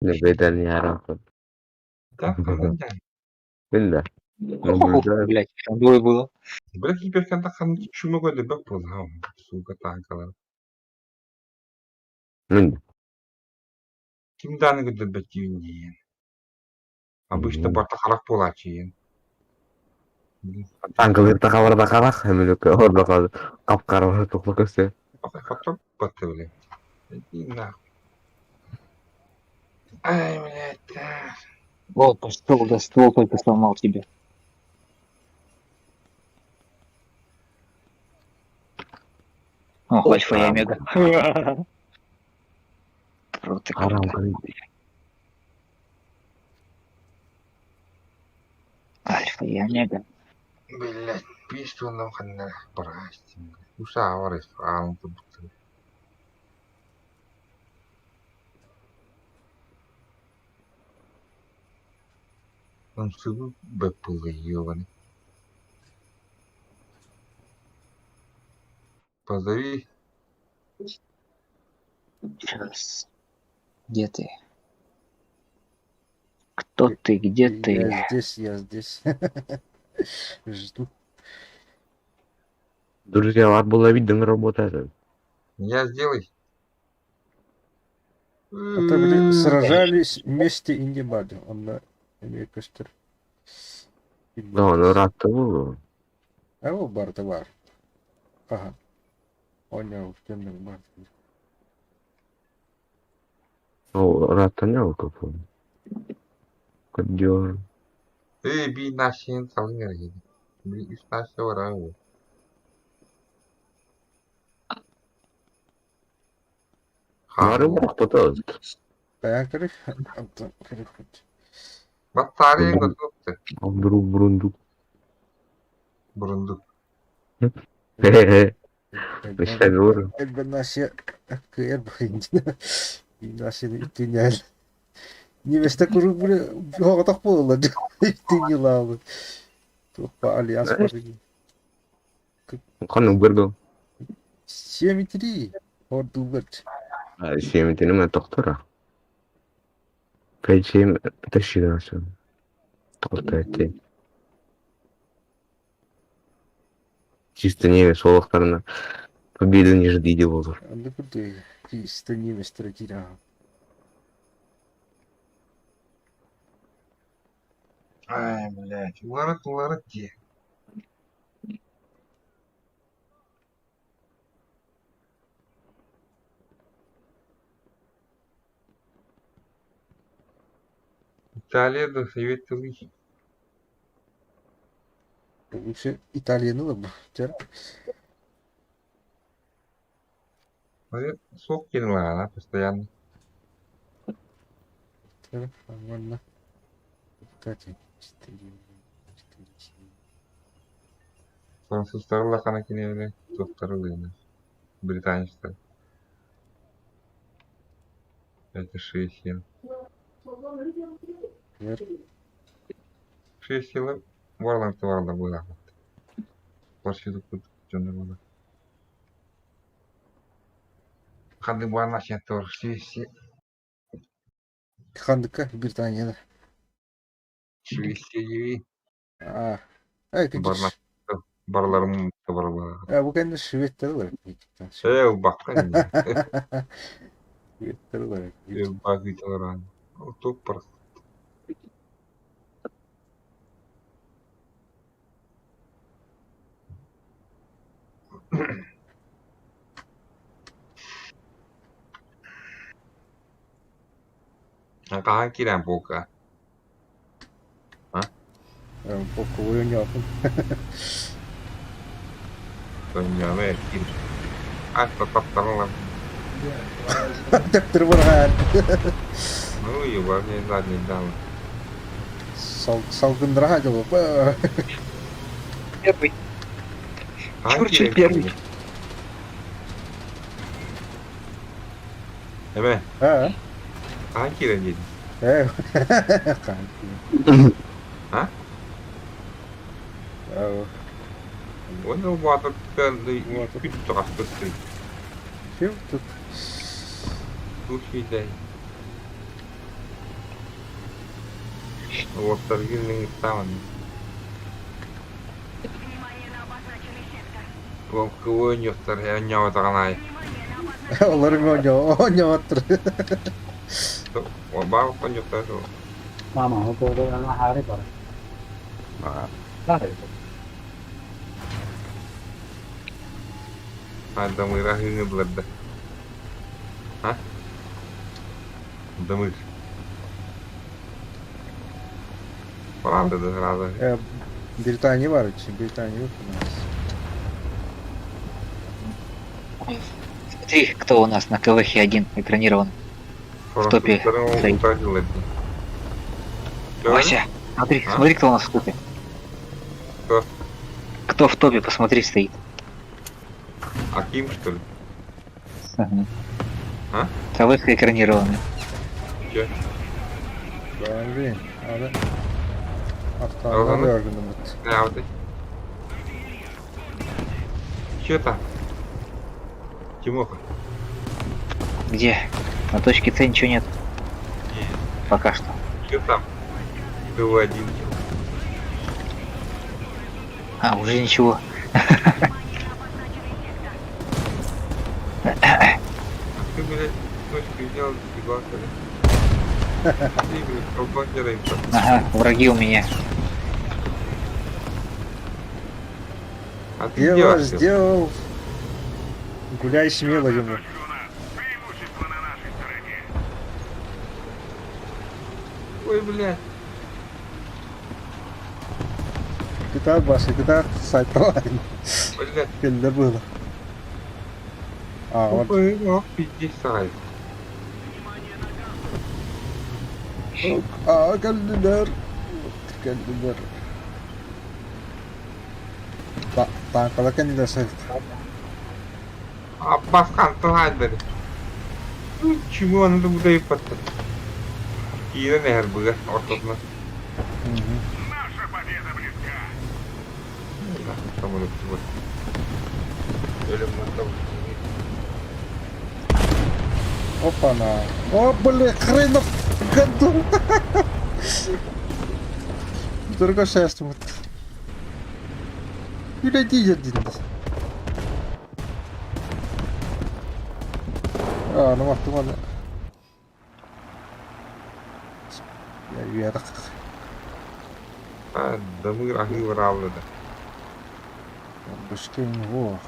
Не yarafın. Да, ханан Billah. Наблюдаю. Блять, там двое было. Бля, киберкантахан чумого любэ буоллаҕым, сука тааҥкалар. Мин. Ким даҕаны көрдөрбөт диибин диэн. Обычно барыта харах буолааччы диэн. Танкалыыр хабарда харах, эмилюкка ордоко капкара тухла көстө. Хотор батты, блядь. Иди нахуй. Ай, блядь, да. О, пошел, да ствол только сломал тебе. О, альфа и омега. Круто, Харам круто. кырый. Альфа и омега. Блядь, пиздуном ханна бараастым. Уса аварыс аалын курдуктар. Ымсыбы бэп буолла ёбаный. Позови. Сейчас. Где ты? Кто ты? Где ты? Я здесь, я здесь. Жду. Друзья, было видно работает. Меня сделай. А то, блин, сражались вместе и не бады. Он на имеет костер. Да, ну рад было. А его бар товар. Ага. Понял, в темных бар. О, рад не какой. Кадёр. Эй, би нашин салыңар edi. Би үс наша барабы. Бары бак потот. Каян корых? Антон корых. Баттария готовты. Абдуру бурундук. Бурундук. Хе-хе. Мишагур. Элбенасе кэр бхиндина. Инасе итинел. Невеста куру буле хоғатақ болла. Итинелалы. Тухпа альянс бар. Кану быргыл. 7-3. Ордубет. Семетini мен тоқтора. Пәчем тәширасы. Тоқта Чисто не солықтарына победы не жди болыр. Анда курды. Чисто немец тратира. Ай, блядь. Уларыт, уларыт де. Италия да совет тылы. Лучше Италия ну бы. Сок кинула она постоянно. Нормально. Кстати, 4, 4, 7. Французтар лакана кинеле, тоқтары лыны. Британецтер. Это 6-7. 6-7 варлар товарлар была. Паршиду кут жонор була. Ханды буана тор 6 Хандыка, Британия. 6 А, ай, Барна. Барларым бар. А, бу кэннэ шведтэр бар. Э, баккан. Шведтэр бар. Э, багыталар. Топ бар. Хаан кирэн полка. Полка ойоньоопун. Тоньяме кир. Атта таптаралар. Төптөр баргаан. Ну, ебать, не задний дал. Салгындыраха жолу. Первый. Черчилль первый. Эме, А? хаан кирэн дедим. Э. А? Аа. Оны ватыр күт тұрасты. Чем тут? Слушай, дай. Уоттаргын ыҥыртаамын. Кылыы оонньуохтар оонньооботоҕун аайы. Олор оонньооботтор. Баар оонньуохтара суох. Мама, аһаары бар. Баар. Дамыра аһыыҥы да. А? Дамыр. Правда, да, сразу. Британия бар, Британия у нас. Смотри, кто у нас на КВХ один экранирован. В топе стоит. Вася, смотри, А? смотри, кто у нас в топе. Кто? Кто в топе, посмотри, стоит. Аким, что ли? Ага. А? КВХ экранированный. Че? Блин, аны Алғаны? автоны көрдүм. Правда. Че там? Тимоха. Где? На точке С ничего нет. Пока что. Че там? ТВ-1. А, уже ничего. А ты, блядь, точку взял, съебался, да? Ты, блядь, колбасера им Ага, враги у меня. А ты где Дело вообще? сделал. Гуляй смело ему. Ой, блядь. Кытаат басы, кытаат сайталай. Блядь. Кэллэ было. А, вот. Ой, ох, пиздец, сарай. А, кэллилэр. Кэллилэр. Танкала кэннилэр сайт. А баскан тылайдыр. Ну, чему он это будет подтать? Киирэн эһэр быга ортотуна. Самолет вот. Өлөм мантал. Опа-на. О, блин, хренов году. Дорого шесть вот. Үлэдии один. А, ну махтуман. Я так. А, дамыр аһыы бараалла да. Башкин, во.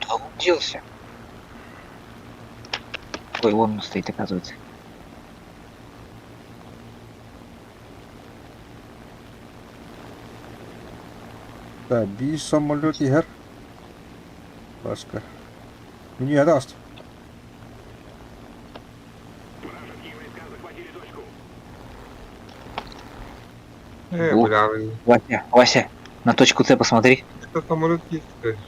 Да он делся. Ой, вон он стоит, оказывается. Да, би самолет иһэр. Башка. Мне даст. Э, Во. бля, Вася, Вася, на точку С посмотри. это самолет есть, скажешь.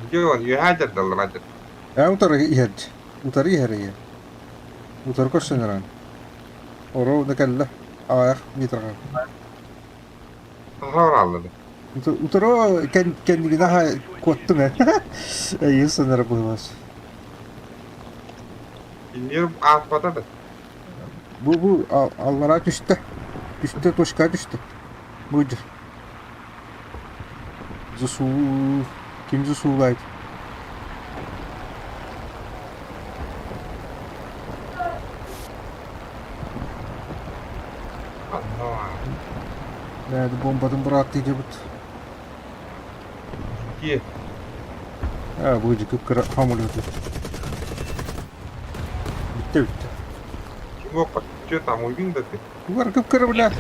Где он? Юхадер дал радер. А утары иһэр. Утары иһэр иһэр. Утары көрсөнөрөн. Оро накалла. Аах метрга. Сахаралла да. Утары кен кеннигина куоттум э. Эйин быһылас. Иннер ааппата да. Бу бу аллара түстэ. Түстэ точка түстэ. Бу Засу ким засулайт. Анна. Да, бомбатын быраатты дебит. Где? А, будет кып самолеты. Битте битте. Тимоха, что там, убил да ты? Тугар кып кыра бля.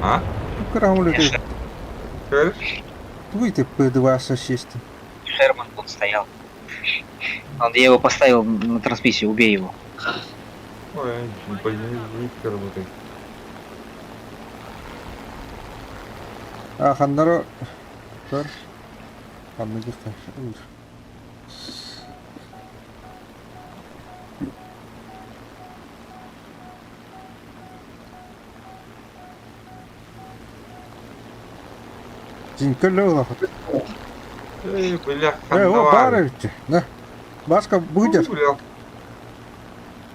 А? Кып кыра самолеты. Говоришь? Тугай ты П-2 сесть. Шерман вон стоял. Он, я его поставил на трансмиссию, убей его. Ой, блин, низко работает. А, ханнаро. Тор. Ханны гихта. Зинкөллө улахат. Эй, бля, Э, о, ханна. баар эбит. На. Баска быдер. Бля.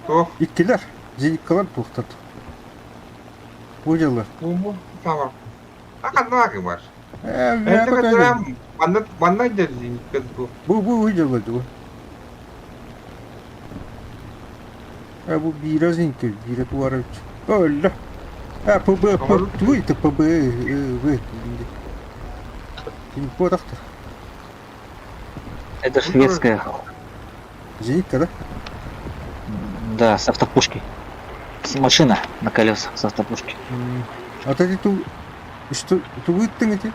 Кто? Иккилер. Зениткалар туохтар? Бу дьылы. Бу тамар. А ханна бар? Э, Это когда манна манна зенитка бу. Бу бу дьылы бу. Э, бу биирэ зенитка, биирэ туара. Өллө. Э, ПБ, тугуй это ПБ, В. Ким куотахтар? Это шведская. Зенитка, да? Да, с автопушки. С машина на колесах с автопушки. А ты ту... Что? Ту ыттың эти?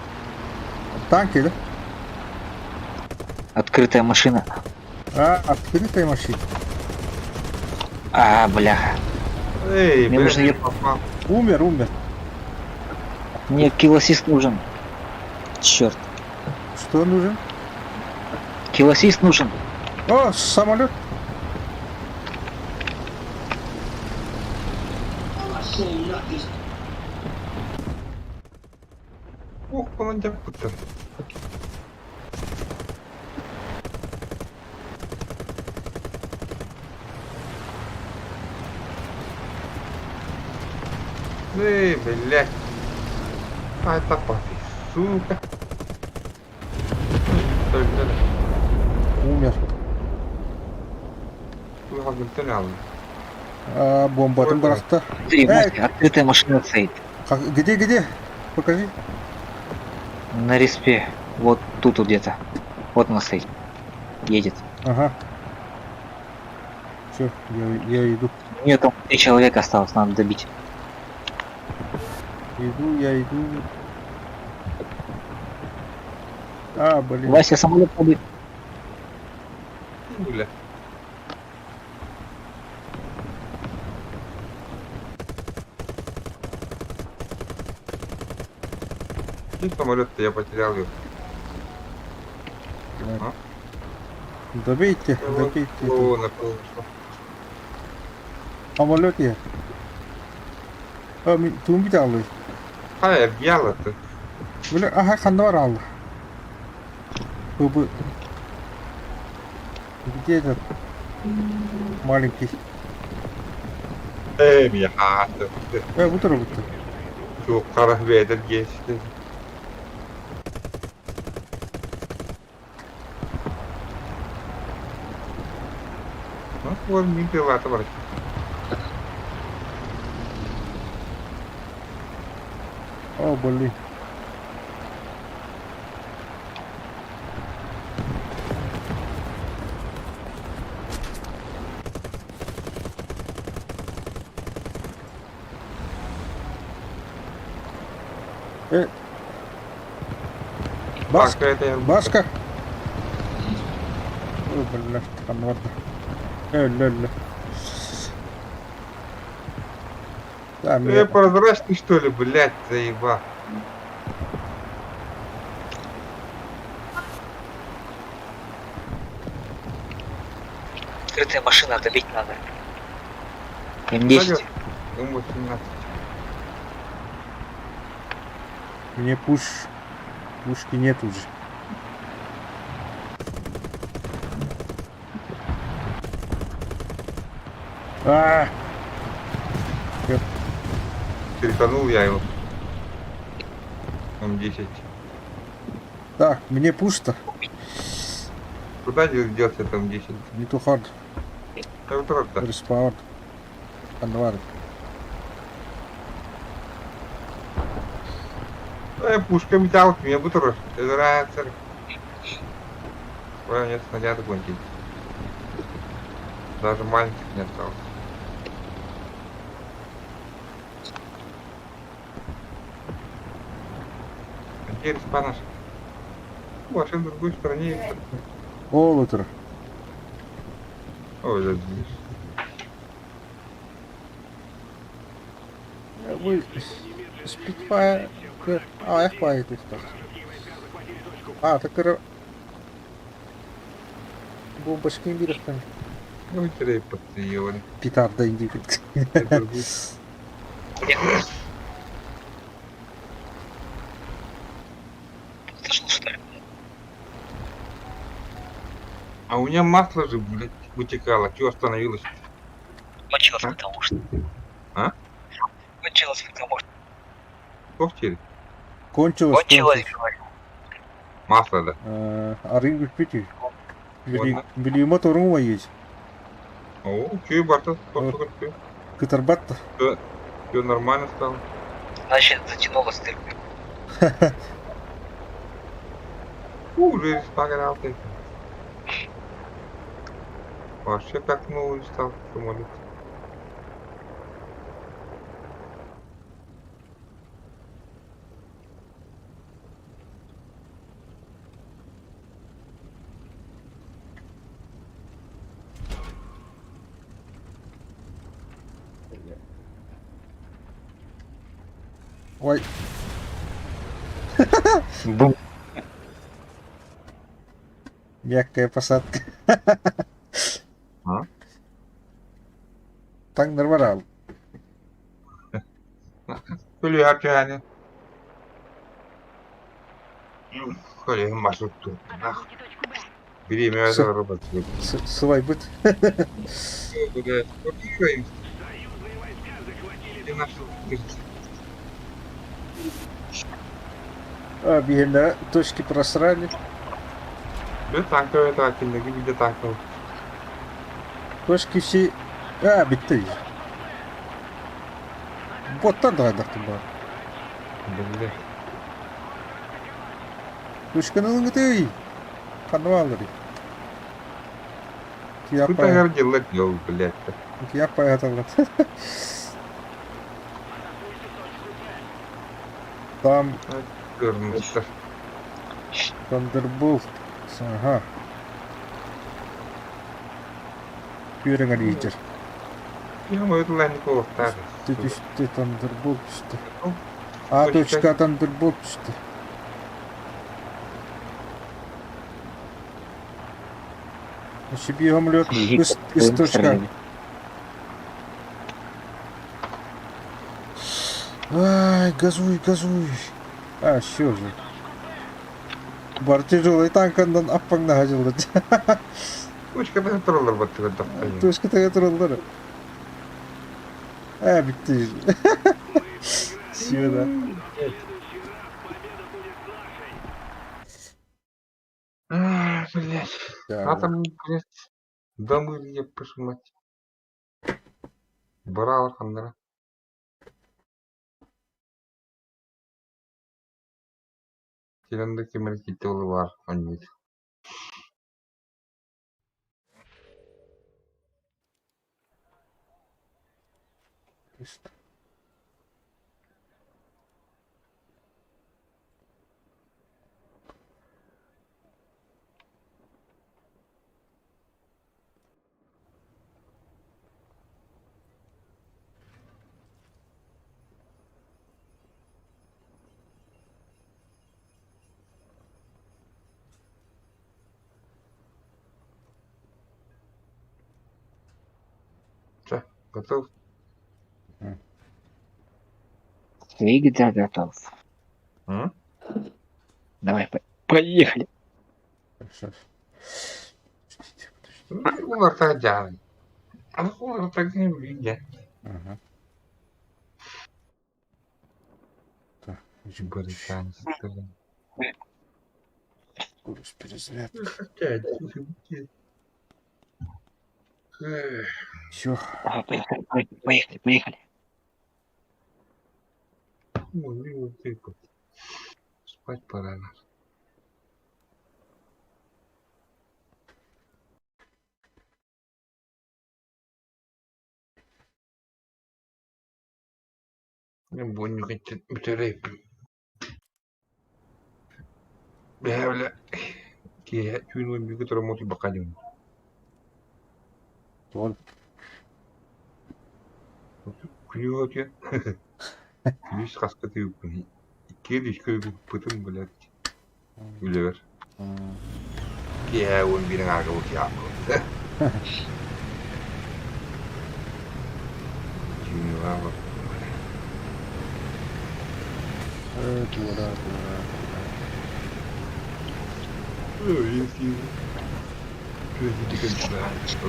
Танки, да? Открытая машина. А, открытая машина. А, бляха. Эй, Мне блядь, нужно попал. Умер, умер. Мне kill assist нужен. Черт. Что нужен? Kill assist нужен. О, самолет. Ох, он дякута. Эй, блядь. А это пофиг, сука. Только Умер. А, бомбатын бырахта. Смотри, Вася, открытая машина стоит. Где, где? Покажи. На респе. Вот тут вот где-то. Вот она стоит. Едет. Ага. Все, я иду. У нее там три человека осталось, надо добить. Иду, я иду. А, блин. Вася, самолет падает. Бля. Где самолет-то я потерял его? А? Добейте, добейте. О, на пол нашел. Самолет я. А, туун бит А, я бьял-то. Бля, ага, ханна бар Бу Где этот маленький? Эй, меня хата. Э, бу турбутта. Şu kara beyler geçti. Nasıl var min pilata var. О, блин. Э. Баска, Башка это Баска. Ой, блядь, там ладно. Э, ля, ля. Да, Э, меня... прозрачный что ли, блядь, заеба. Открытая машина, добить надо. М10. М18. Мне пуш... Пушки нет уже. А, Перетонул я его. М10. так, мне пусто. Куда делся там 10? Не too hard. Так, так, так. Respawn. Анвар. Э, пушка металл, меня бутерброд. Это Ой, у меня снаряды кончились. Даже маленьких не осталось. А где респа наша? Машина в другой стороне. Ол утро. Ой, да, здесь. Вы Spitfire АФ туттар. А, так бомбочки бирэхтэн. Ну, терей подсъели. Петарда индик. Слышал, что ли? А у меня масло же, блядь, вытекало. Чего остановилось? Кончилось А? потому что. А? Кончилось потому что. Туох диир? Кончилось, Кончилось, кончилось. говорю. Масло да. Арыы бүппүт үһү. Уонна Билима торун умайыыс. Оо, үчүгэй барыта тохтуу үчүгэй. Кытарбат да. Все, все нормально стало. Значит, затянулась дырка. Уже спаграл ты. Вообще как новый стал самолет. Ой, Бум. мягкая посадка. А? Таҥнарбар Көлүһэр түһээни. Көлүһүм маршрут туттунах. Бириэмэ робот. Сылайбыт. А, биһиэннэрэ точки просрали. Бу танковый киндеги виде танковый. Точки все... А, бүттэ. Боттан да хайдахтын баар. Билле. Точканы ылыҥытый. Ханна баалларый? Тут Киаппай. дела дел, блядь. Киаппай хаталлар. Там Көрмөстөр. Thunderbolt. Ага. Күөрэҥэр иитэр. Я мою лайнку олохтаар. Түстэ Thunderbolt түстэ. А точка Thunderbolt түстэ. Себе самолет из точка. Ай, газуй, газуй. А, все же. Бар тяжелый танкандан аппаңна хажылды. Точка туралар баттыгар тахтайын. Точка тага тураллар. А, битти. Все, да. Блядь. Атом, блядь. Дамыр еппыш мать. Баралар ханнара. Киренде кемер китте олы бар. Оннит. Готов? Всегда готов. М? Давай, поехали. Сейчас. Улар дьааны. Аны улар тагын билге. Ага. Так, Британец. Курс перезарядки. Все. Давай, поехали, поехали, поехали. Спать пора. Бүтэрэй. Бэһэбилэ киэһэ түүн уон бииргэ туран утуйбакка дьон. Туол. Күнү өтүө. Күнүс хаска тыыппын. Икки үскэ ыыппытым, блядь. Үлэбэр. Киэһэ уон биир аҥаарга утуйааппын. Түүнү Туора, туора, туора.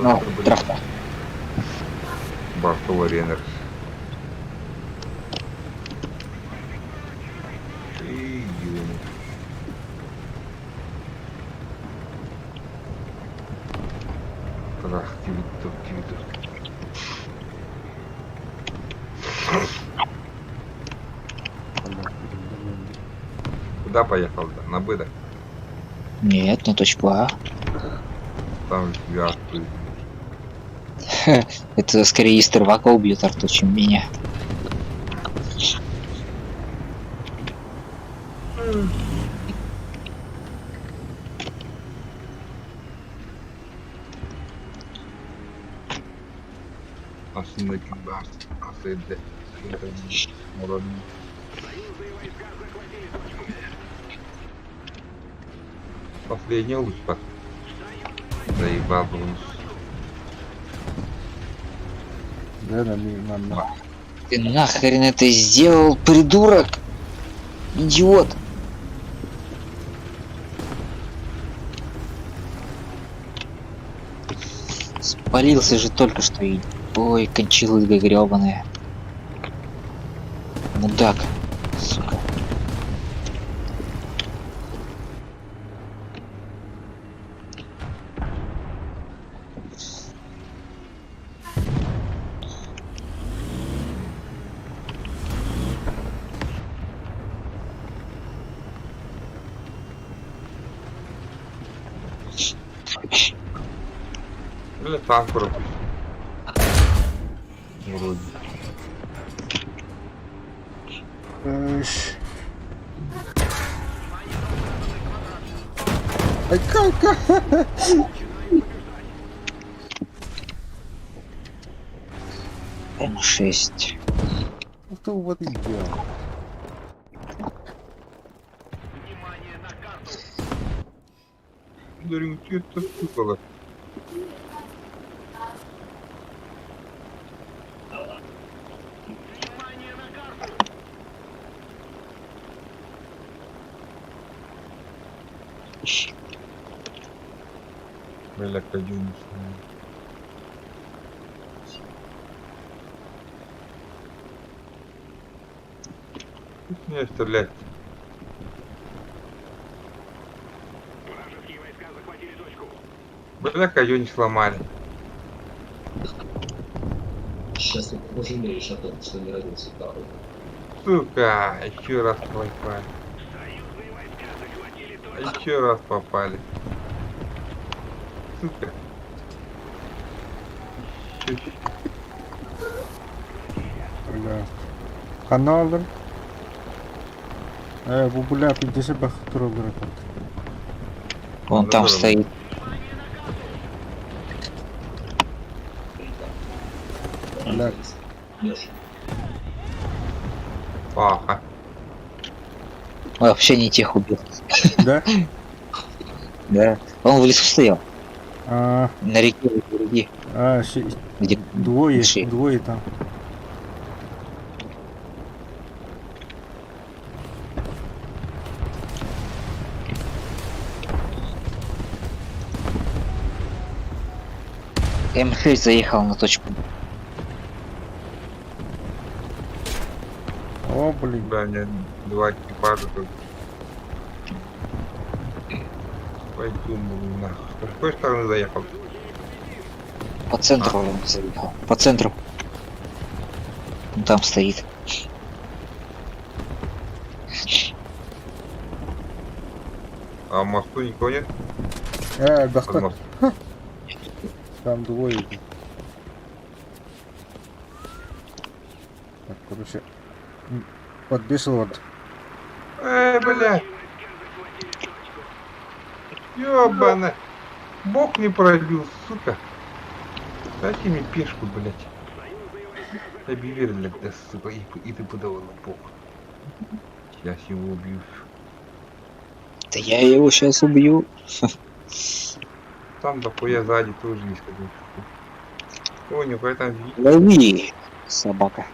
Ну, трахта. Барта уларыйан эрэр. Трах тибит тибит. Куда поехал? Да? На Б, да? Нет, на точку А. Там тебя оттуда. Это скорее Истервака убьет Арту, чем меня. Aslında Aslında olabilir. Последний луч под. Заебал был. Да, на на. Ты нахрен это сделал, придурок? Идиот! Спалился же только что и... Ой, кончилыга гребаная. Мудак, сука. Или танк пропустил. Вроде. Эш. Ай, как? М6. Кто вот и делал? Говорю, что это стукало? Бля, кадюнис. Пусть меня стрелять. Бля, не сломали. Сейчас ты пожалеешь о том, что не родился второй. Сука, еще раз попали. Еще раз попали. Сука. Бля. Ханна алдым. Бу бля, пиздесе бах туралар Он там стоит. Бля. Паха. Вообще не тех убил. Да? Да. Он в лесу стоял. А, На реке впереди. а, Где двое, Ши. двое там. М6 заехал на точку. О, блин. Да, у меня два экипажа тут. Пойду, нахуй. С какой стороны заехал? По центру он заехал. По центру. Он там стоит. А в мосту никого нет? Под мостом. Там двое. Так, короче. Подбесил вот. Эй, бля. Ёбана. Бог не пробил, сука. Дайте мне пешку, блядь. Объявили, блядь, да, сука, и ты подавал на бок. Сейчас его убью. Да я его сейчас убью. Там дохуя сзади тоже есть какой-то. О, нихуя там Лови, собака.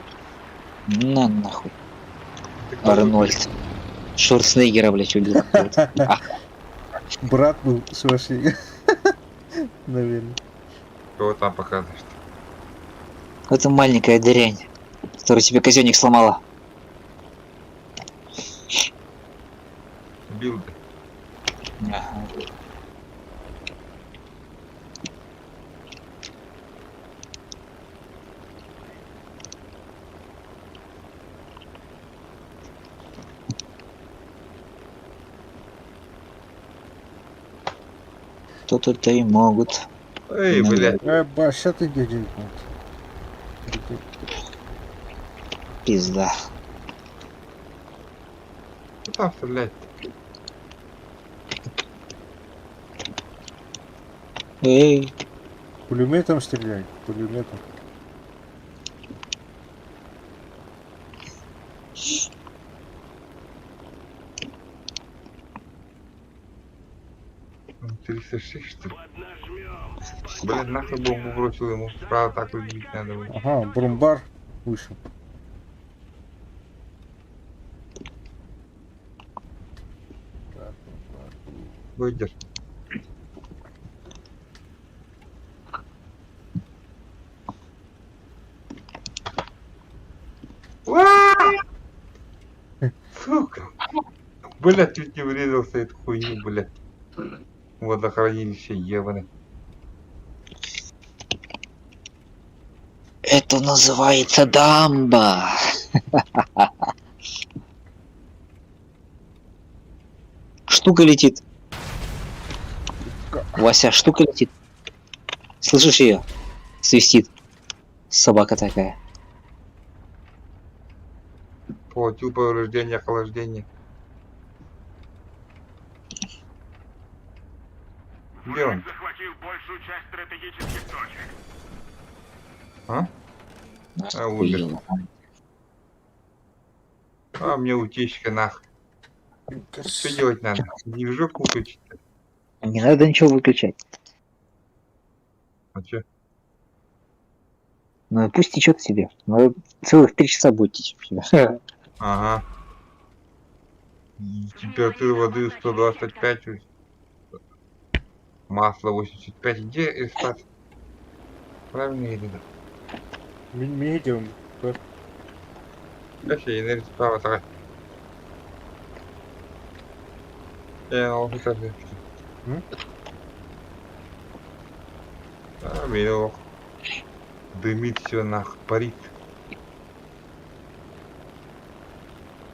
На нахуй. Арнольд. Шварценеггера, блядь, убил. Брат был Шварценеггер. Наверное. Кого там показываешь? Это маленькая дрянь, которая тебе казенник сломала. Билды. Ага. То-то-то и могут. Эй, Ну, блядь. Э, баща ты дедин. Пизда. Кто там стрелять-то? Эй, Пулеметом стреляй, пулеметом. Ну, 306, что ли? Блин, нахуй бомбу бросил ему. Справа так убить надо было. Ага, брумбар вышел. Так, Брумбар. Выйдешь. Уа! Сука! Блядь, чуть не врезался эту хуйню, блядь. Водохранилище ебаное. это называется дамба. Штука летит. Вася, штука летит. Слышишь ее? Свистит. Собака такая. Получил повреждение охлаждения. Где он? захватил большую часть стратегических точек. А? А, умер. Охуела. А, мне утечка нах. Что делать надо? Движок выключить? Не надо ничего выключать. А чё? Ну пусть течет себе. Ну, целых 3 часа будет течь у тебя. Ага. Температура воды 125. Масло 85. Где Эльстат? Правильно я иду? Медиум. Вообще, энергия справа такая. Я на М? А, милок. Дымит все нах, парит.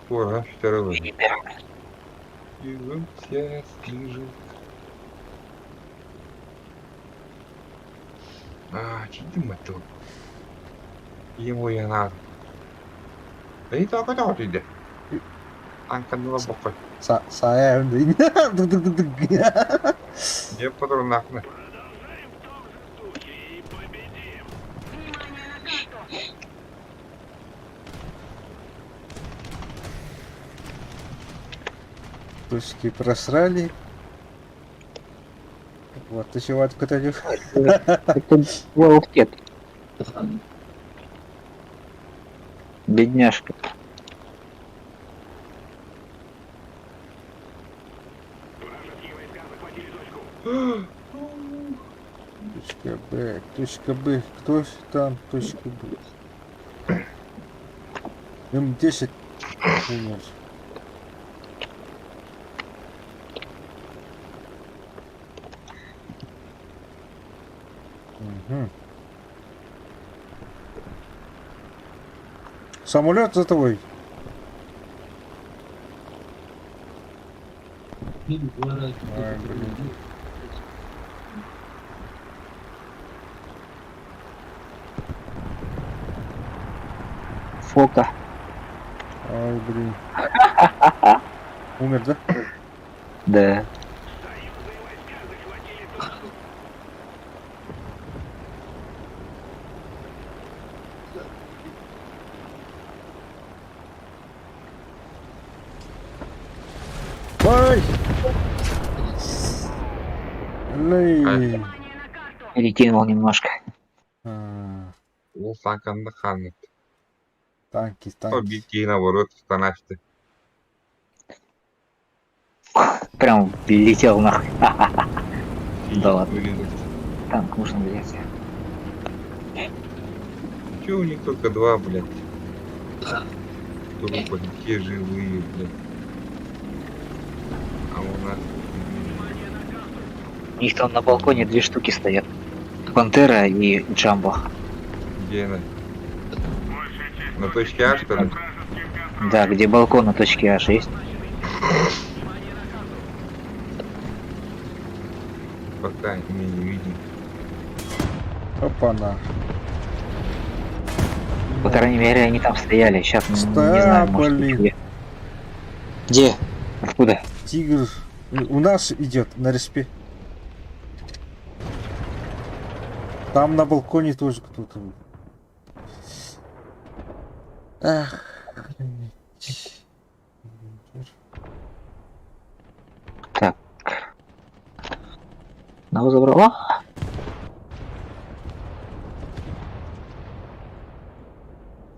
Ора, второй. И все слежу. А, читы то. Ему я надо. Да и так это вот иди. Анка на бокой. Са Сая. Не патрон нахуй. Продолжаем в том же духе и победим. Внимание на карту! Точки просрали. Вот, ты чего откуда Это Уолфет. Бедняжка. Вражеские войска захватили точку. Точка Б, точка Б, кто ж там, точка Б? М10 умер. Мгм. Самолет за тобой. Ай, блин. Фока. Ай, блин. Умер, да? Да. Союзные войска захватили точку. Ай! Лей. Внимание на карту! Перекинул немножко. А, Ол санканды ханны. Танки, О, танки. битки наоборот, станашты. Прям летел нахуй. Да ладно. Вырезался. Танк нужно взять. Че у них только два, блядь, трупа, все живые, блядь. А у нас... У них там на балконе две штуки стоят. Пантера и Джамбо. Где она? На точке А, что ли? Да, где балкон на точке А6. Пока мы не видим. Опа-на. По крайней мере, они там стояли. Сейчас не Стоя, знаю, может блин. быть, где. Где? Откуда? Тигр у нас идет на респе. Там на балконе тоже кто-то был. Ах, охренеть. Так. Одного забрала?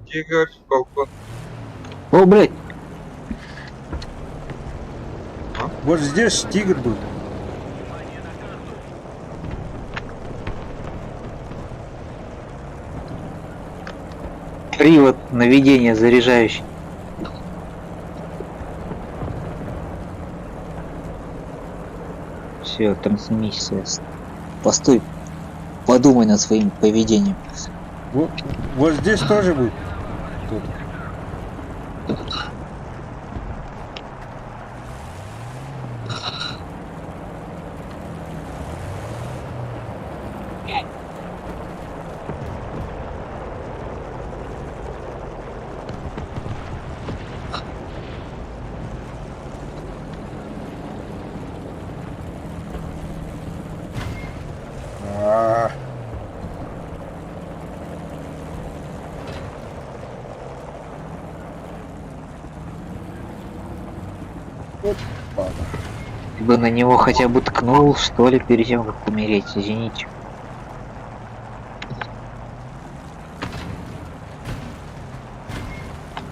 Где, говоришь, балкон? О, блядь! Вот здесь тигр был. Привод наведения заряжающий. Все, трансмиссия. Постой, подумай над своим поведением. Вот, вот здесь тоже был. Кто-то. А. Опа. Ты бы на него хотя бы ткнул, что ли, перед тем, как умереть, извините.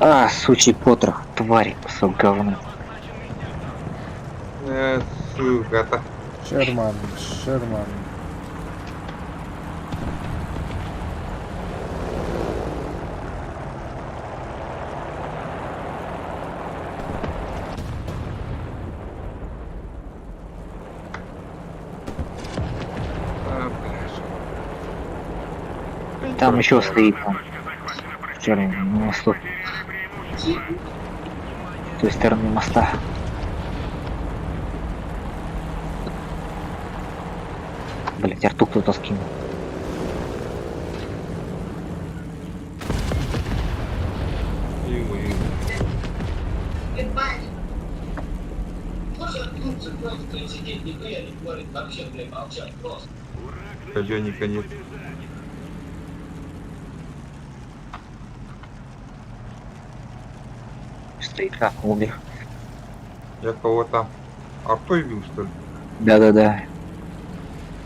А, сучий потрох, тварь, кусок говна. Сука-то. Шерман, Шерман. А, блядь. Там еще стоит там. В черном на мосту. С той стороны моста. Блять, арту кто-то скинул. Ё-моё. Казённика нет. Стоит как умер. Я кого там? Артой бил, что ли? Да-да-да.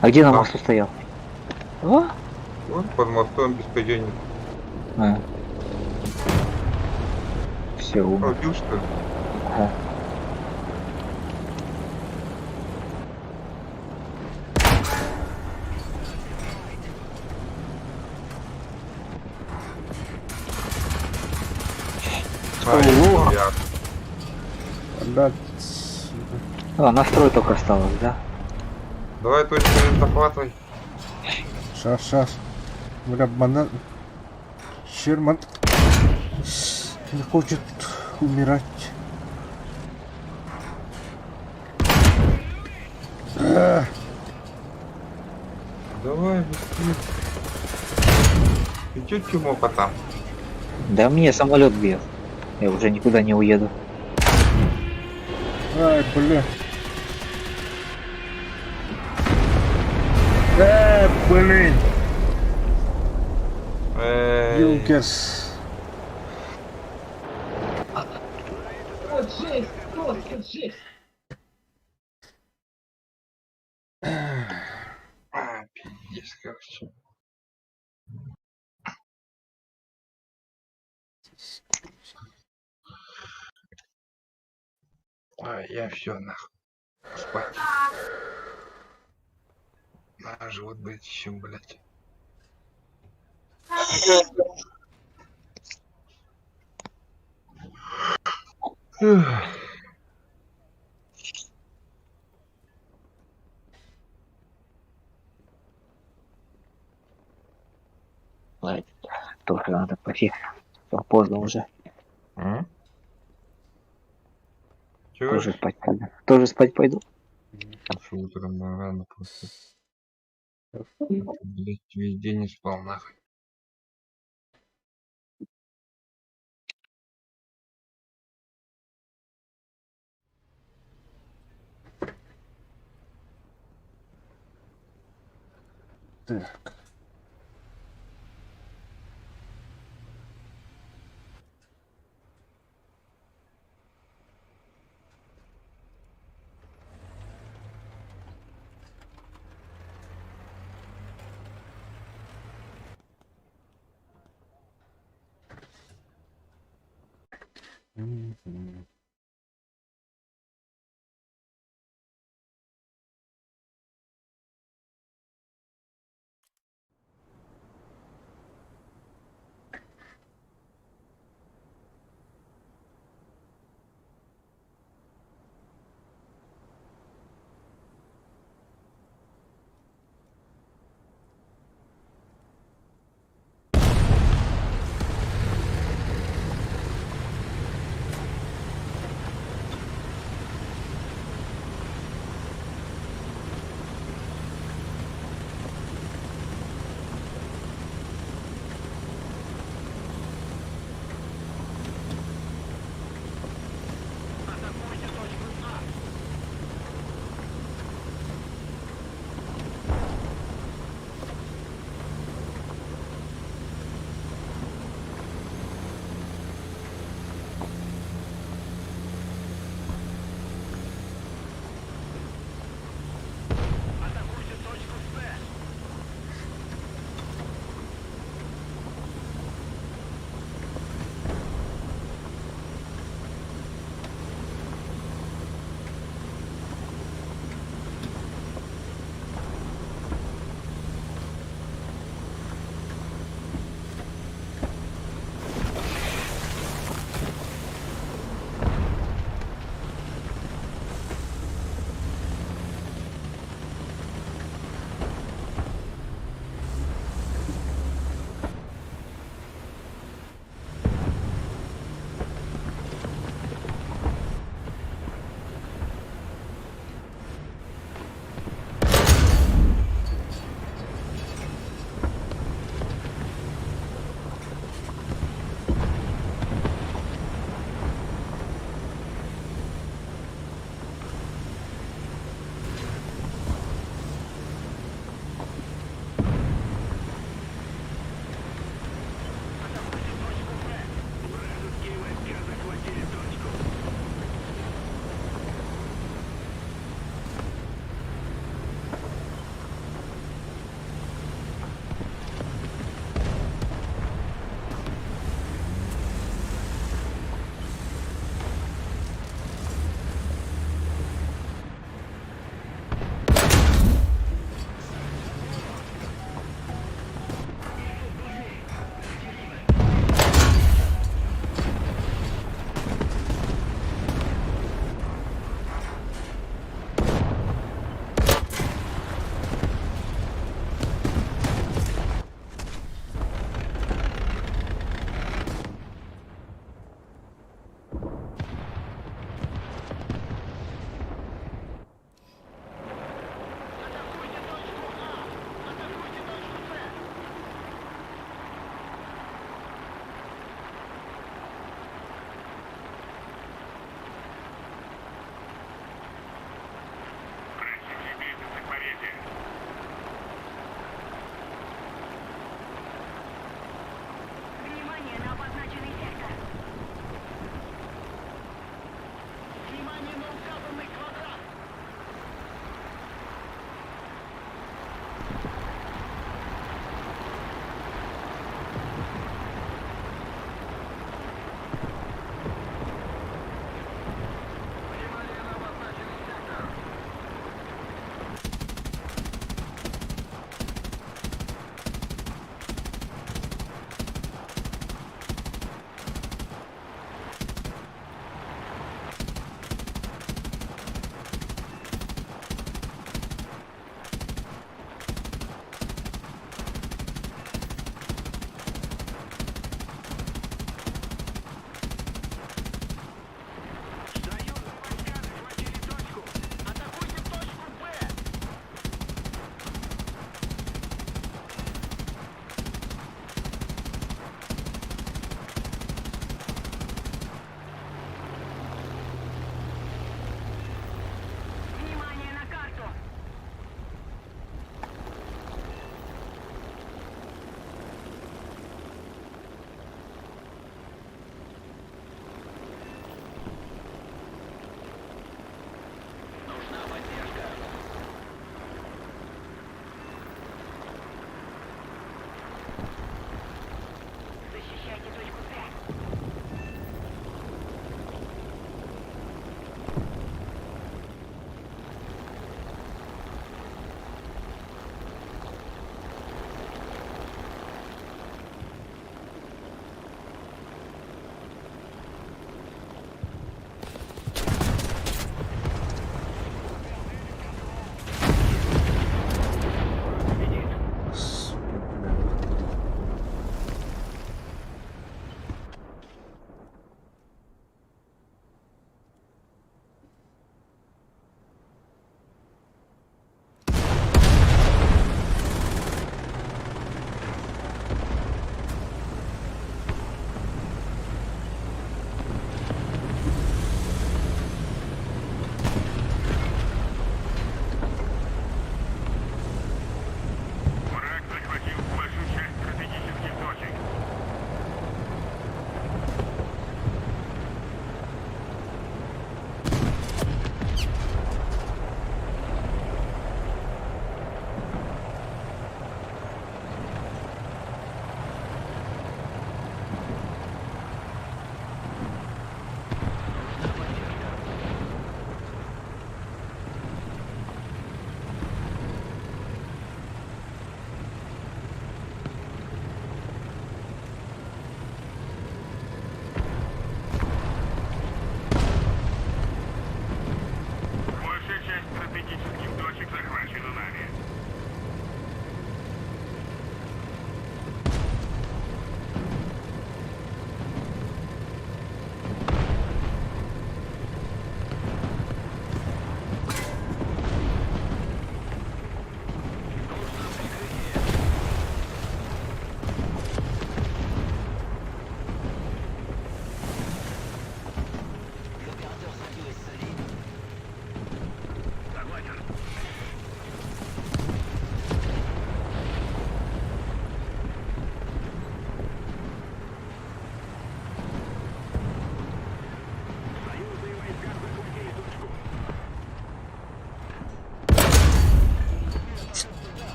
А где на Там. мосту стоял? О? Вон под мостом без казённика. А. Все, умер. Убил, что ли? Ага. А, Ого. я. Блядь. А, настрой только осталось, да? Давай точку захватывай. Сейчас, сейчас. Бля, бана... Шерман не хочет умирать. Эх, Давай, быстрее. Ты чё чумока там? Да мне самолет бьет. Я уже никуда не уеду. Ай, бля. Блин. Эй, Юнкерс. Вот жесть, просто жесть. А, пиздец, короче. А, я все нахуй. Спать. На живот, блядь, еще, блядь. Ладно, тоже надо пойти. Всё, поздно уже. М? Чего? Тоже спать пойду. Тоже спать пойду. Что утром рано просто. Блять, весь день не спал нахуй. Так. Мгм.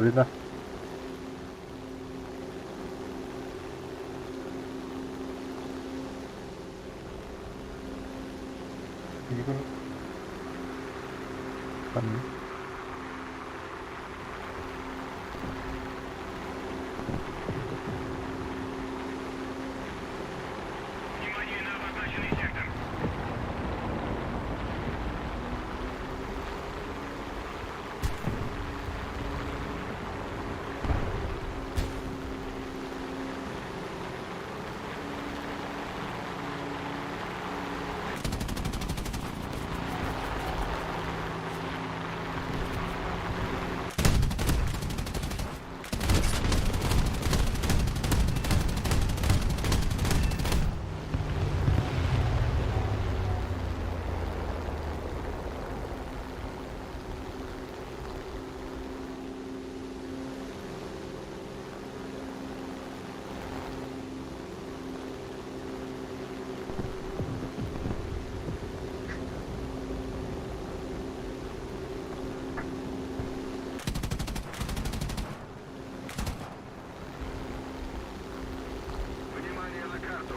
Алина. Игорь. Ханна? Внимание на обозначенный сектор! Внимание на карту!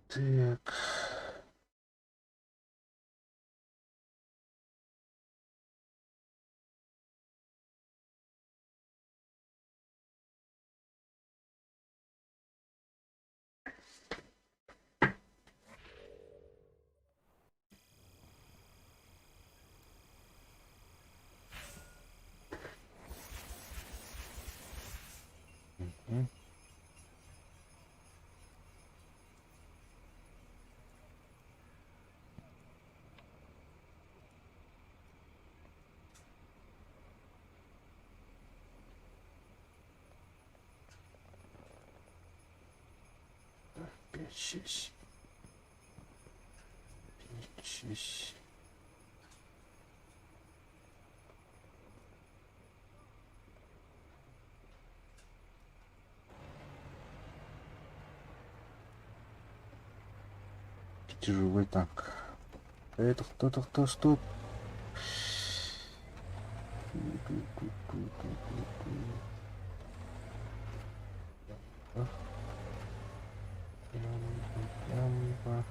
Так. Мгм. Пять, шесть. Пять, шесть. Тяжелый танк. Это кто-то кто стоп. Ямба.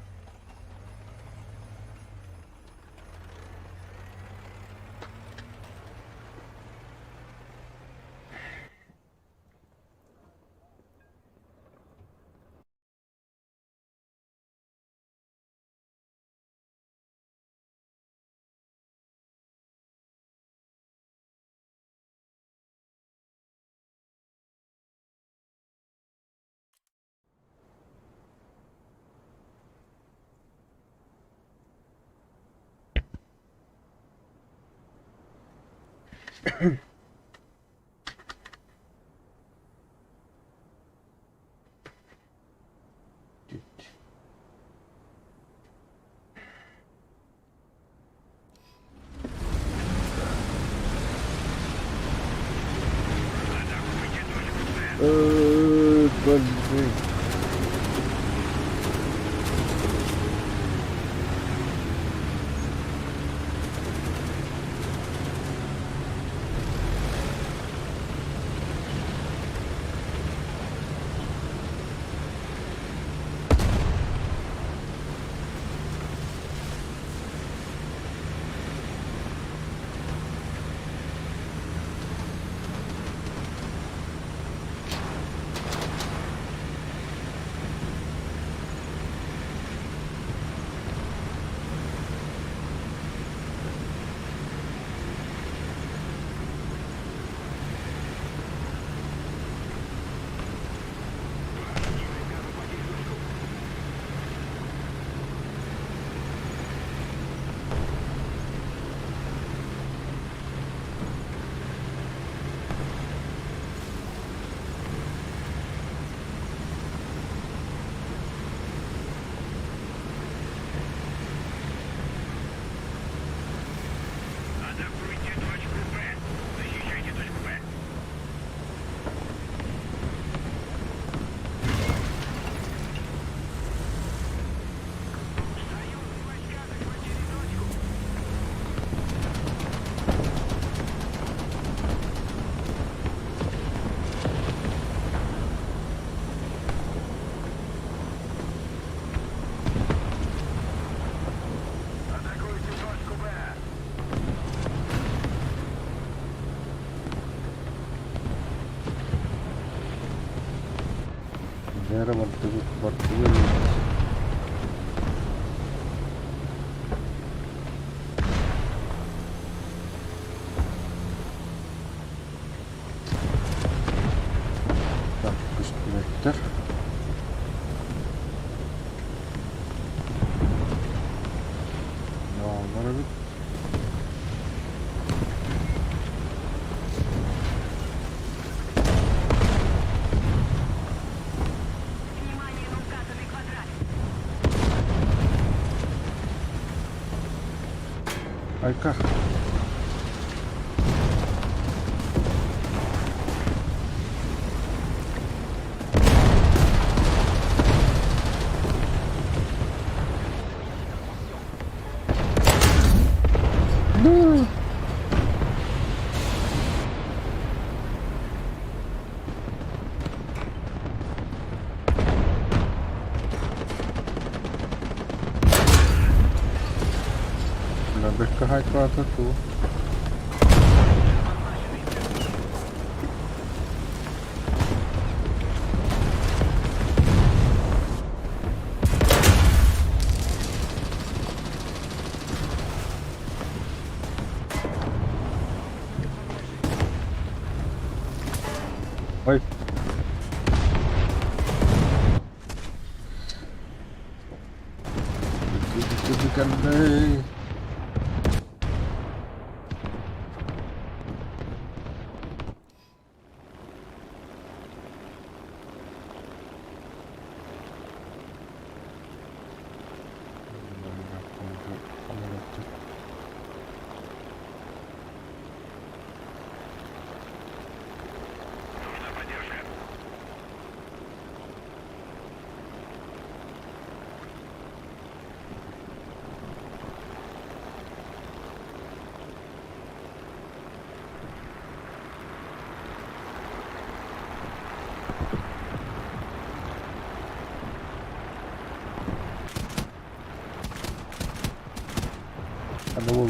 Блин. Атакуйте точку Б. Защищайте точку Б. Союзные войска захватили точку. Атакуйте точку Б. Нера бардыбыт, бардыбыт. Так, көстүбэттэр. Бааллар эбит. Внимание на указанный квадрат! Айка. Ну. Бля, бэккэ ту. Ой. Кэллэй. Нужна поддержка. Одного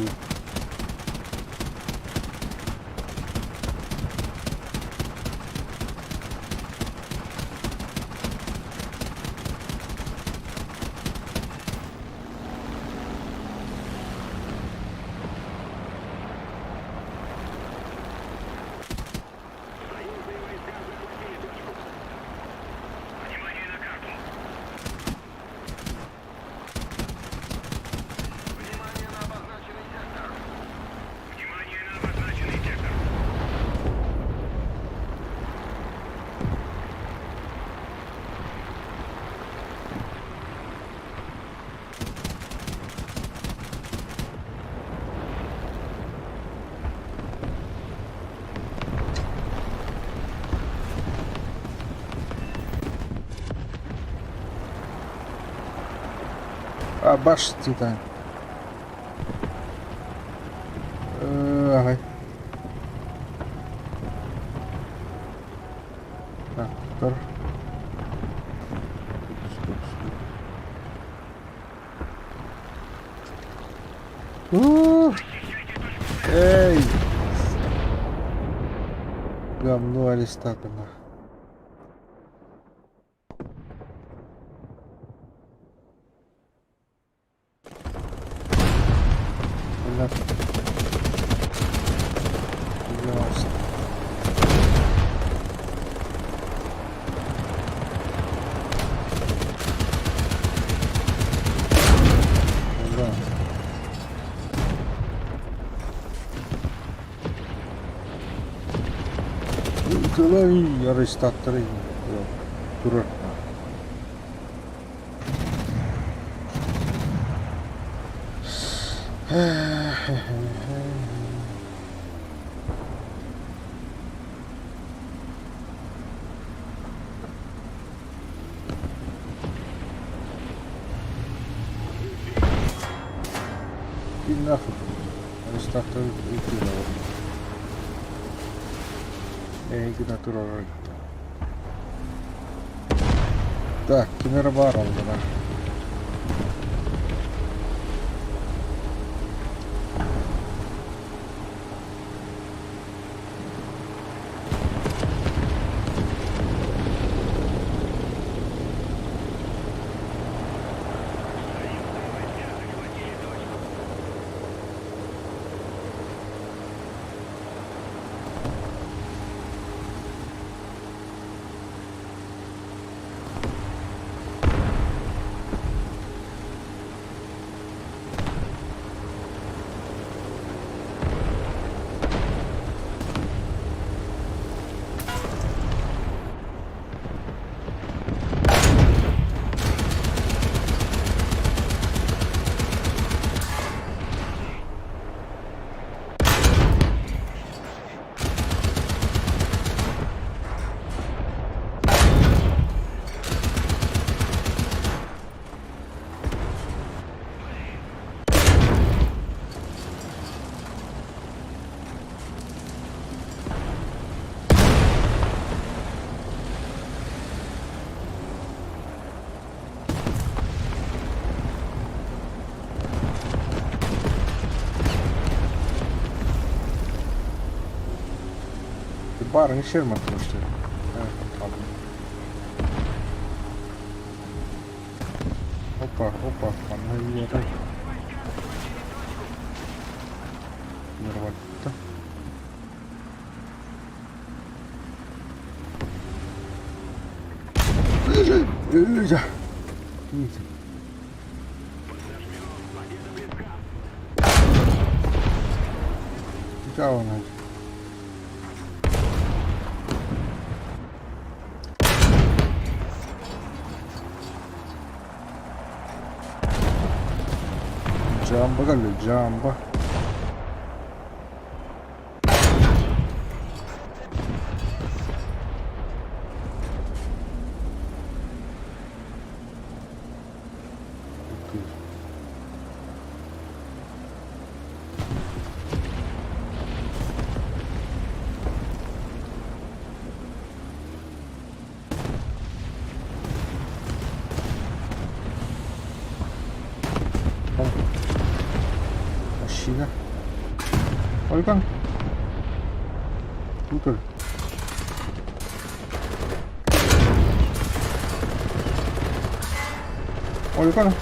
Союзные войска захватили точку. Внимание на карту. Внимание на обозначенный сектор. А, баш титан. Аҕай. Так, тур. Эй! Говно арестатана. Ясно. Да. Ытылай арестаттары турар. И нахуй. Арестаттары ытыылар. Эһигинэ турар. Так, ким эрэ баар аллара. Баар шерма что Опа, опа, манна иэрэ. Нырватта. Куда Джамба кэллэ, Джамба. Машина. 얼강. 우들. 얼강.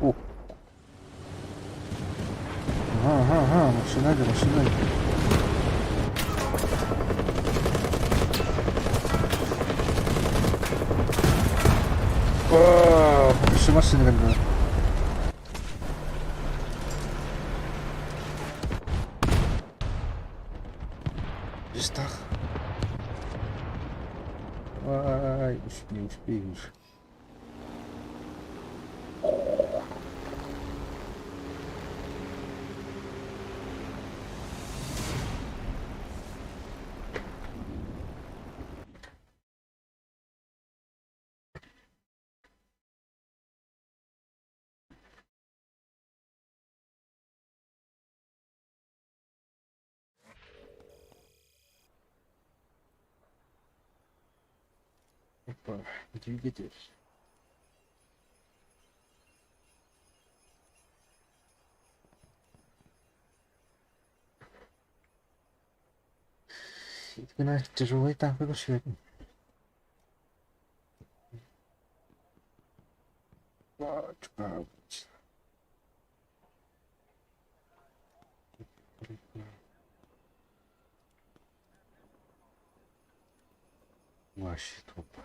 О. Ага, машина, машина. О, машина когда. Местах. Давай, не успеешь. Опа, двигатель. Тяжелый танк сегодня. Вообще тупо.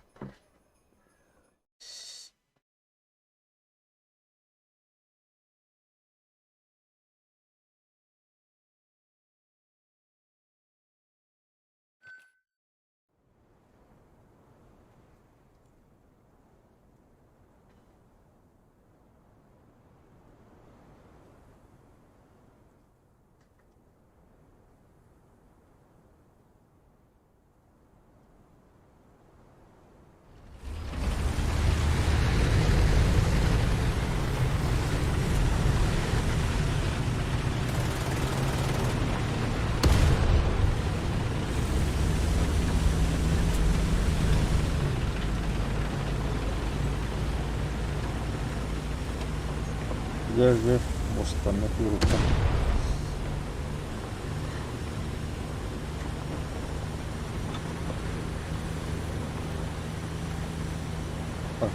Дьэ, дьэ, муостанна куурукка.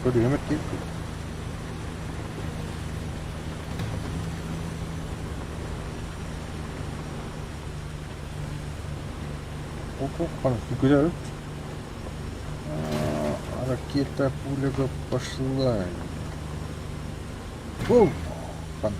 Көрүһүм эттиир Гуляют. Ракета пуля пошла. Оу! Так.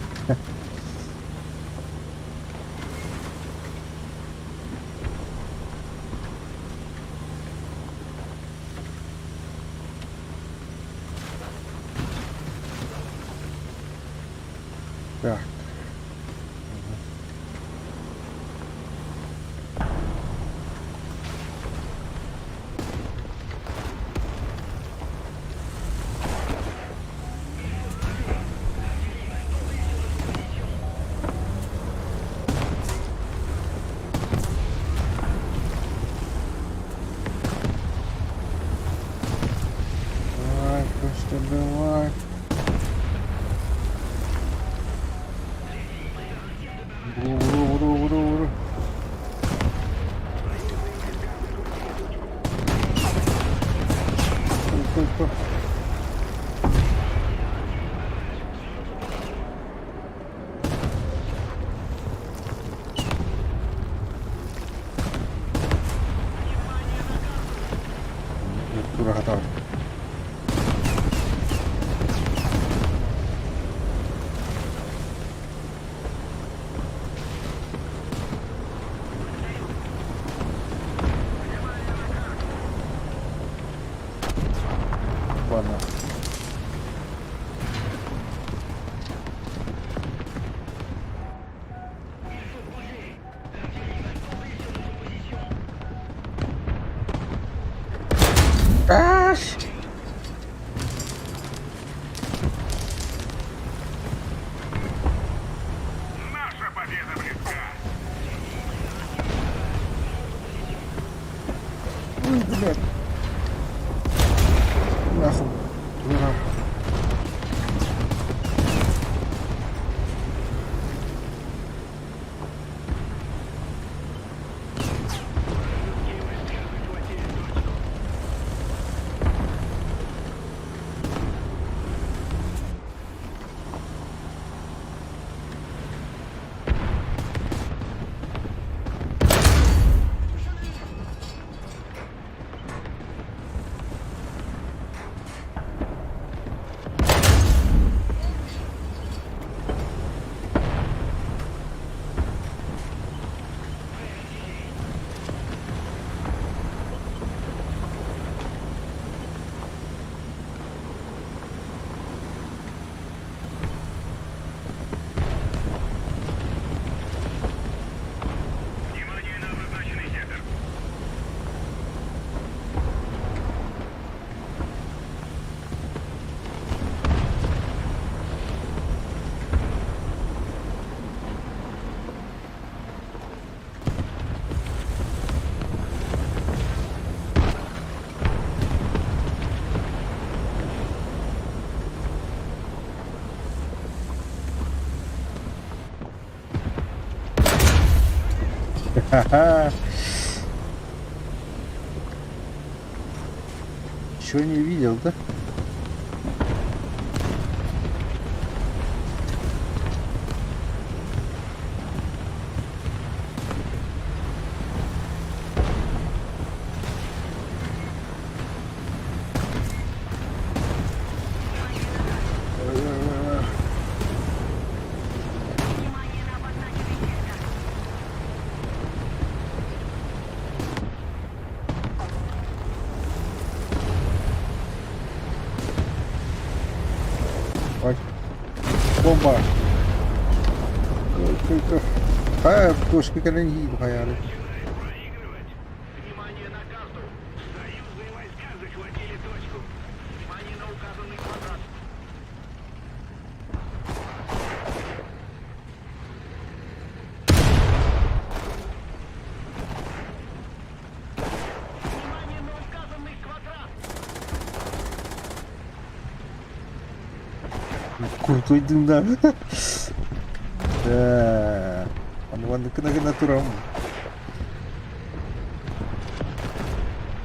Давай, Костя, давай. Уру, уру, уру, уру. Стой, стой. Тура готова. Ладно. Аш! Наша победа близка. Ой, блядь. Нахуй. Дура. Чего не видел, да? Внимание на обозначенный сектор. Ой. Бомба. Хайа, точка кэлэн иһиир хайаары. Проигрывать. Внимание на карту. Союзные войска захватили точку. Внимание на указанный квадрат. Внимание на указанный квадрат. Крутой дым, да. Да. Аны гына гына турам.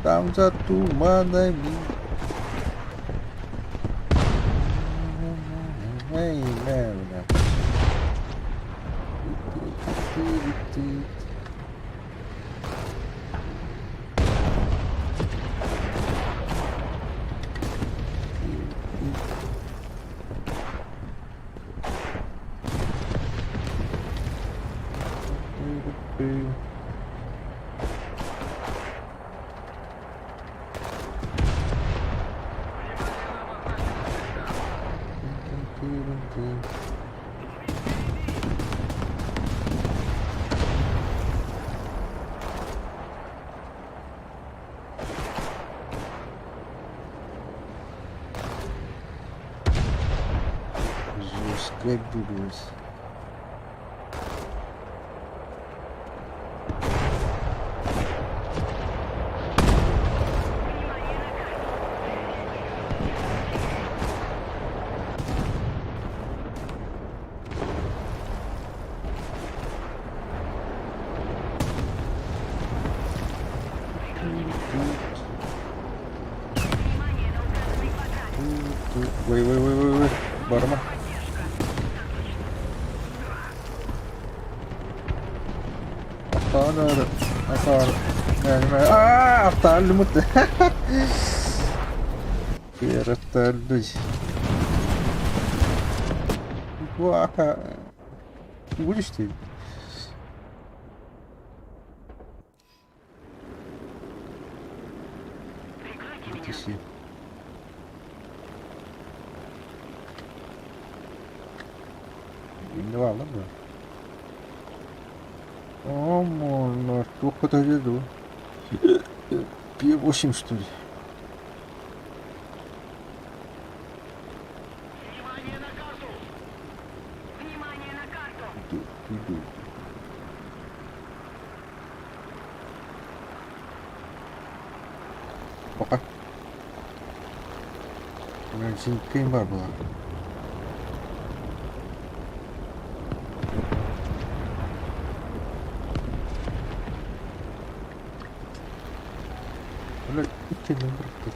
Там за туманами. Эй, бля. Жестко билось. Внимание на указанный квадрат. Ой, ой, ой, ой, ой, барма. Охтаан охтаан Аа, охтаан мут. Переталый. Вака. Будешь ты? Прикройте меня. Тиси. Инne var да? О, туох көтөдө Пи-8 что ли? Внимание на карту. Внимание на карту. Иду, иду. Пока. Ким бар была. Бля, иккеннен бырахтыр.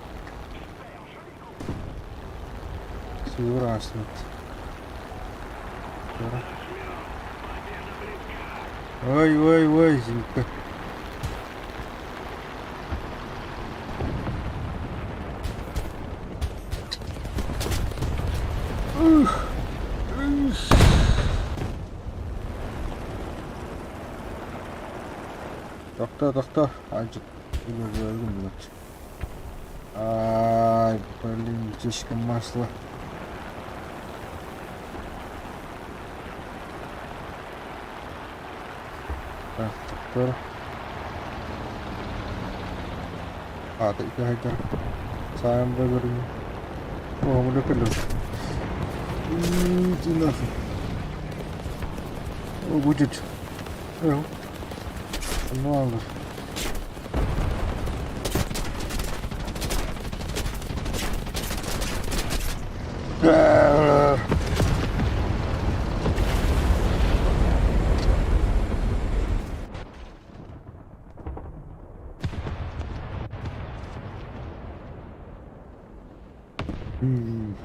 Суураасмыт. Ой, ой, ой, Зинка. Ух, ух. Тохтоо, тохтоо. Ажит. Ай, блин, утечка масла. Так, доктор. А, ты хайдар. Сам выберу. О, мы люблю. Иди нахуй. О, будет. Эх. Ну, ладно. М.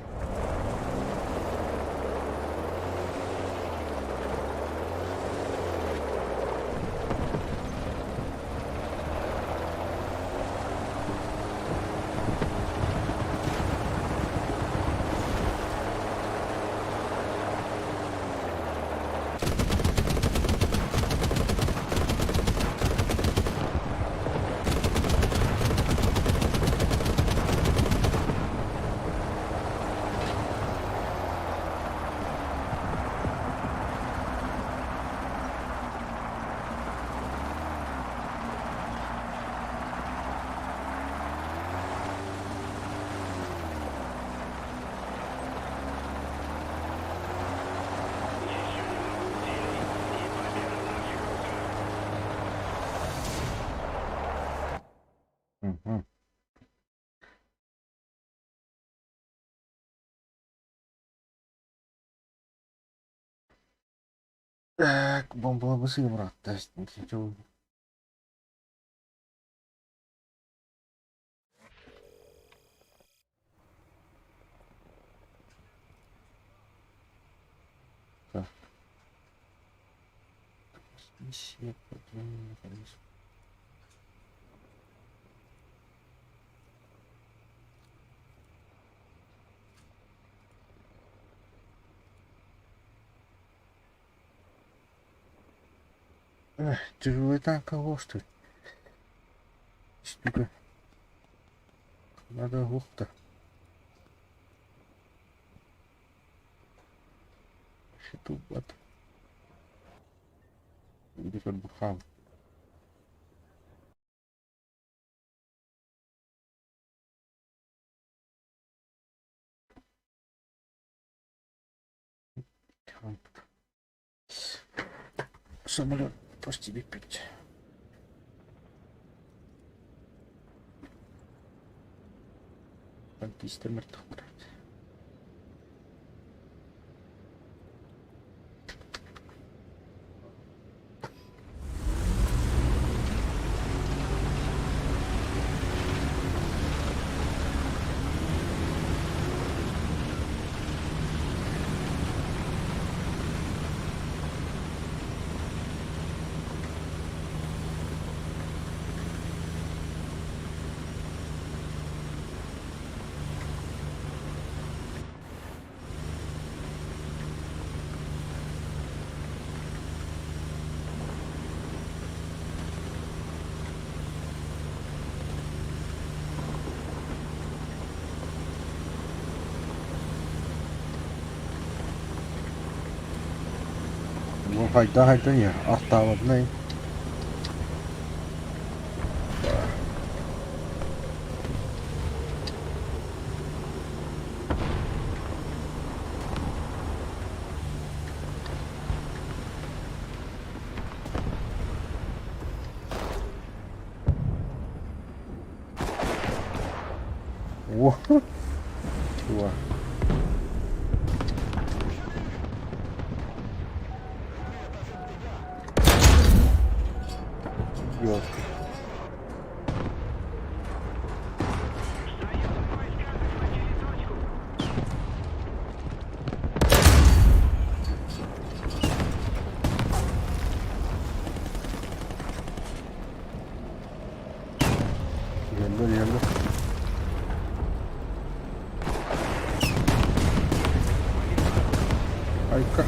Мгм. Так, бомбалабысы быраатта. Так. Миссия механизм. Эх, тяжелый танк что ли? Штука. Надо глухо-то. Тут бухал. Самолет почти выпить. Танкисты мертвых. Хайда хайда иһэр артаабатынан. О, чувак. Ёлки. Geldi geldi. Айка.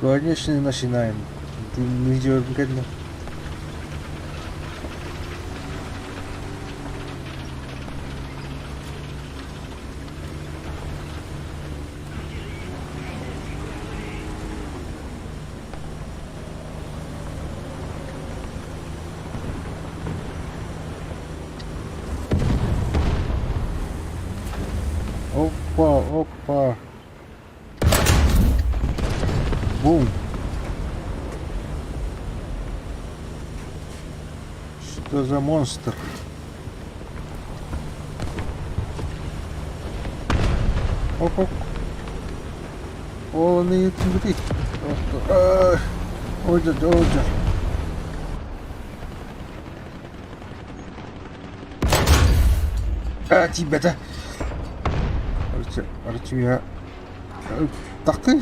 Конечно, начинаем. Ты не идешь. Бум! Что за монстр? Оп-оп. Ол аны түбүтүй. Ой, ой, Аа, тиийбэтэ. Арчы Такый.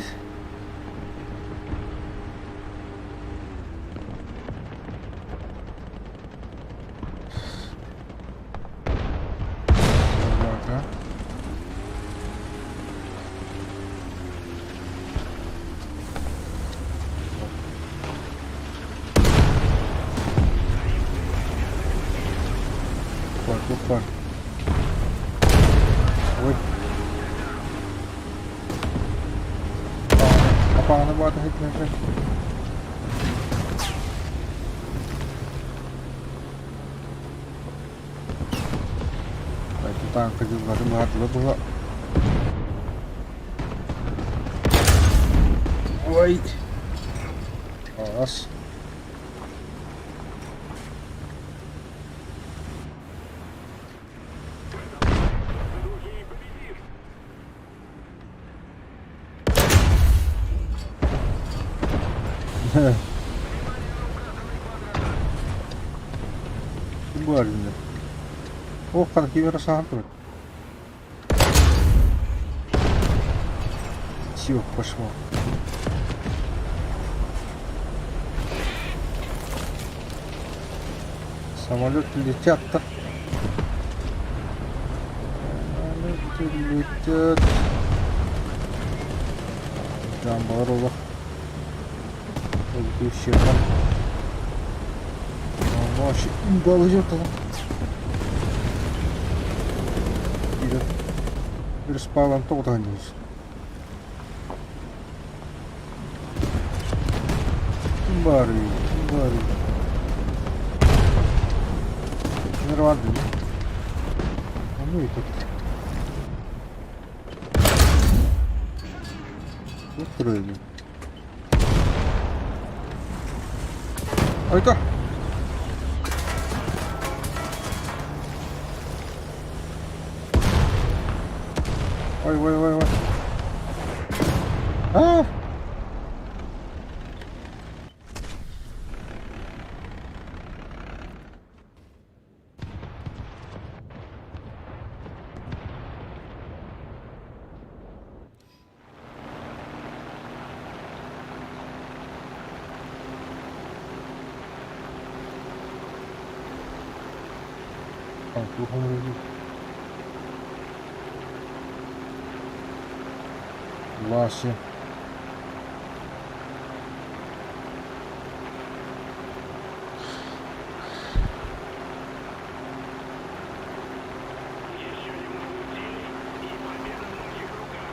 Туох баар? Ой. Апаҕаны баата иһитинэрэ. Тааҥка дьылларын баһардылар була. Ой. Аас. Баар иннэ. Ол хана ким эрэ саһан турар. Все, пошло. Самолеты летят-то. Самолеты летят. Жамбар олох. Өлгүшеҕэ. Респаун тоҕо Ким баарый? Ким баарый? Ким бар дии? Ону ыйытар. Туох турар Айта! Ой, ой, ой, ой. А! Вася. Еще немного усилий, и победа в наших руках.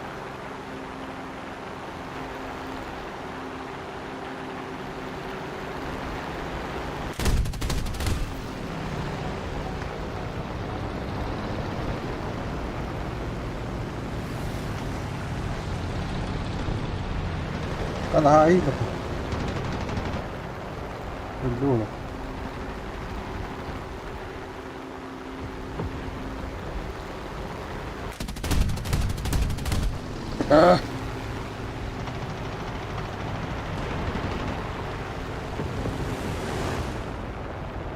Наһаа Өллү Аа.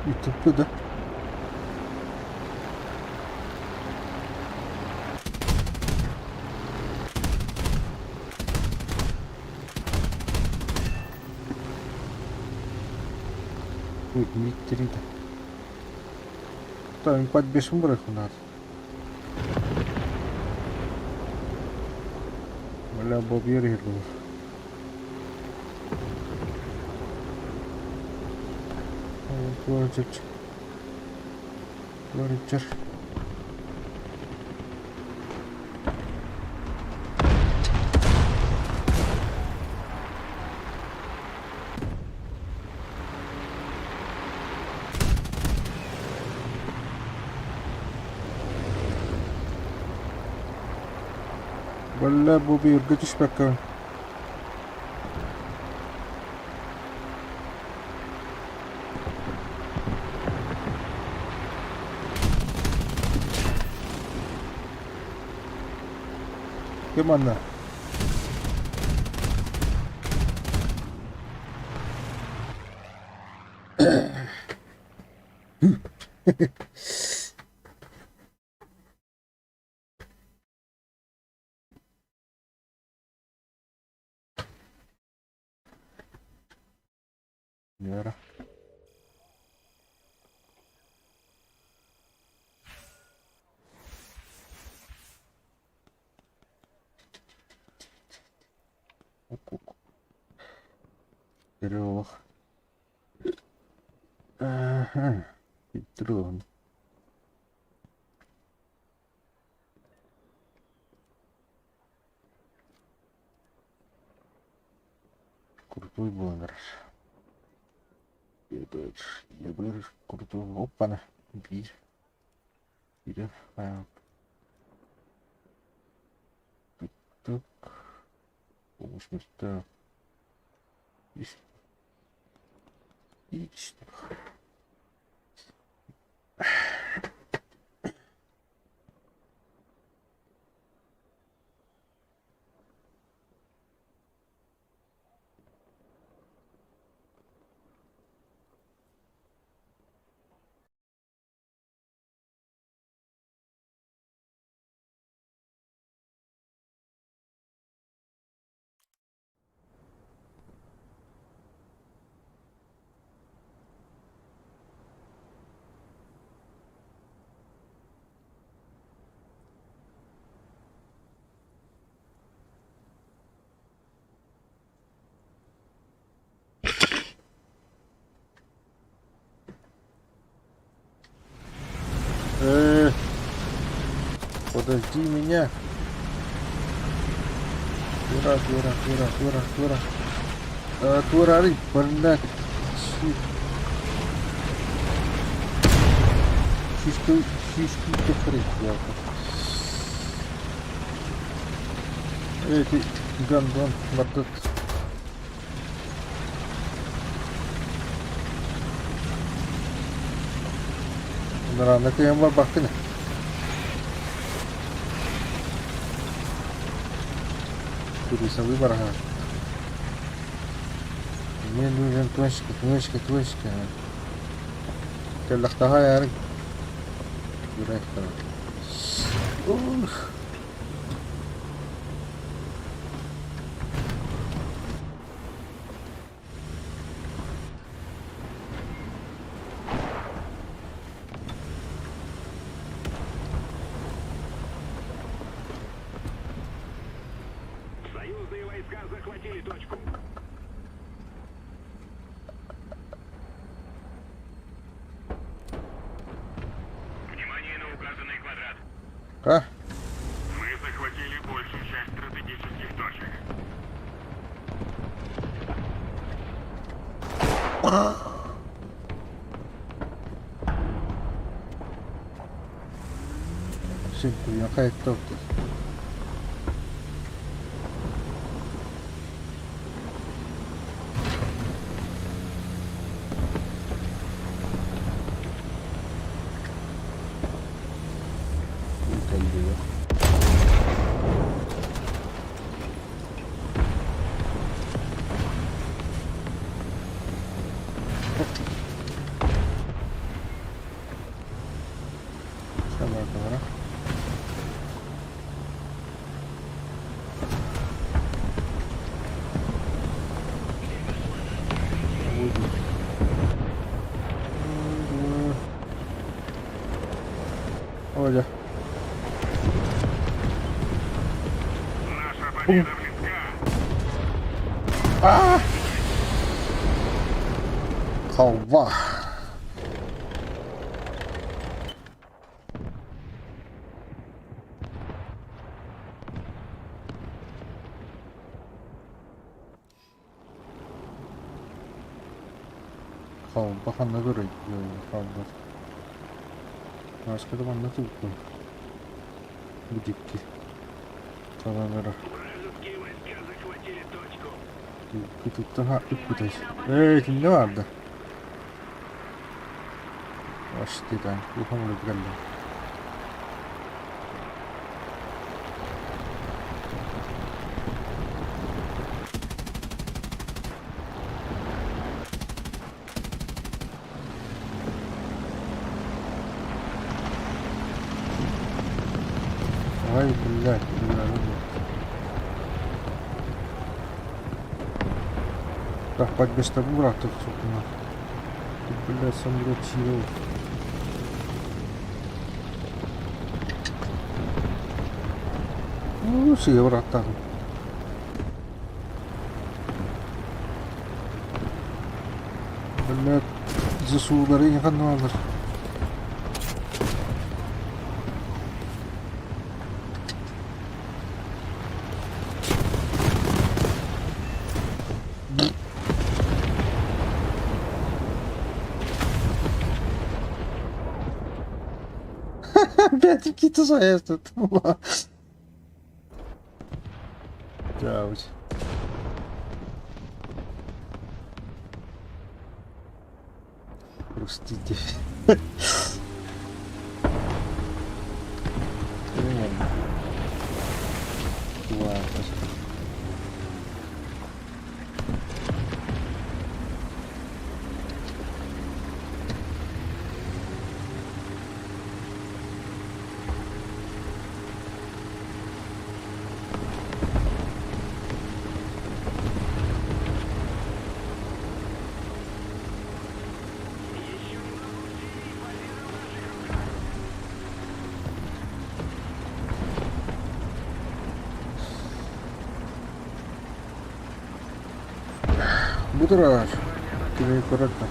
Ютубка да? Дмитрий. Там подбешен у нас. Бля, Бобьер был. Платит. Платит. Бля, Бобьер, түспэккэ. Ким манна? Вера. Трех. Ага. Петрон. Крутой блогер. Я крутой. Опа-на. Биир. Биир. Так. Помощь. Ичных. Подожди меня. Тура, тура, тура, тура, тура. Тура, блядь. Шишку, шишку, хрен, Эти гандон, мордот. Ныраны кыйан барбаккын. Туристовый бараха. Мне нужен точка, точка, точка. Кэллэхтэҕэ ярый. Ух. Союзные войска захватили точку. Внимание на указанный квадрат. А? Мы захватили большую часть стратегических точек. Син хайыттабыт. Оля. Наша победа близка. А! Халва. Халба ханна көрөй. Халба. Аскада манна тугу. Будикки. Таланара. Вражеские войска захватили точку. Туттаха үппүтэ. Эй, кинне барды? Аштитан, ухам өлгәлле. Ай, блядь, блядь. Так, подбежь брат, тут, сука, на. Ты, блядь, самолет съел. Ну, съел, братан. Блядь, засуулары ханналар. Опять какие-то заезды. Ciao. Простите. Бу турар, кини корректно.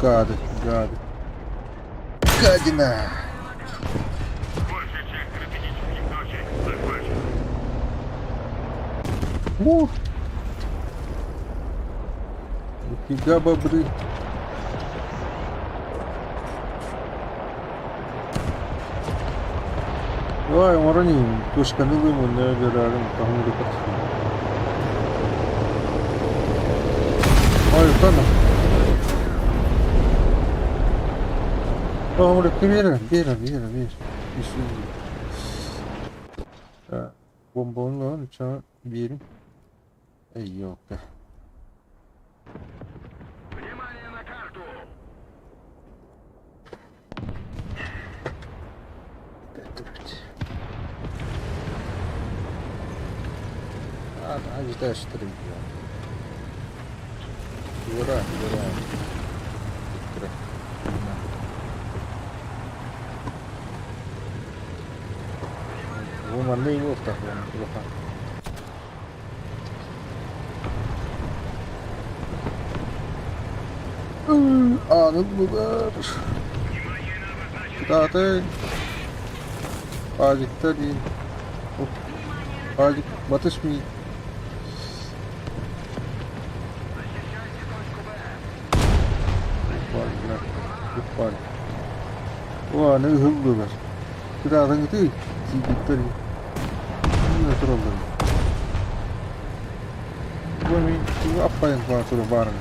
Гады, гады. Гадина! Большая часть стратегических точек захвачена. О! Нифига бобры. Давай, Маронин, точка нулы набираем, там или подходим. Ой, ладно. О, бери, бери, бери, бери. Бомба он, что, бери. Эй, ёлка. Внимание на карту! А, дальше три. Ура, ура. Бу манна уохтаах улахан. Ааны булар. Кытааты. Пазиктар диин. Пазик батыс ми. Упали. О, аны ыһыллылар. Кытаатыҥытый тиийбиттэр. Инна тураллар. Бу мин аппайын тура баарыҥ.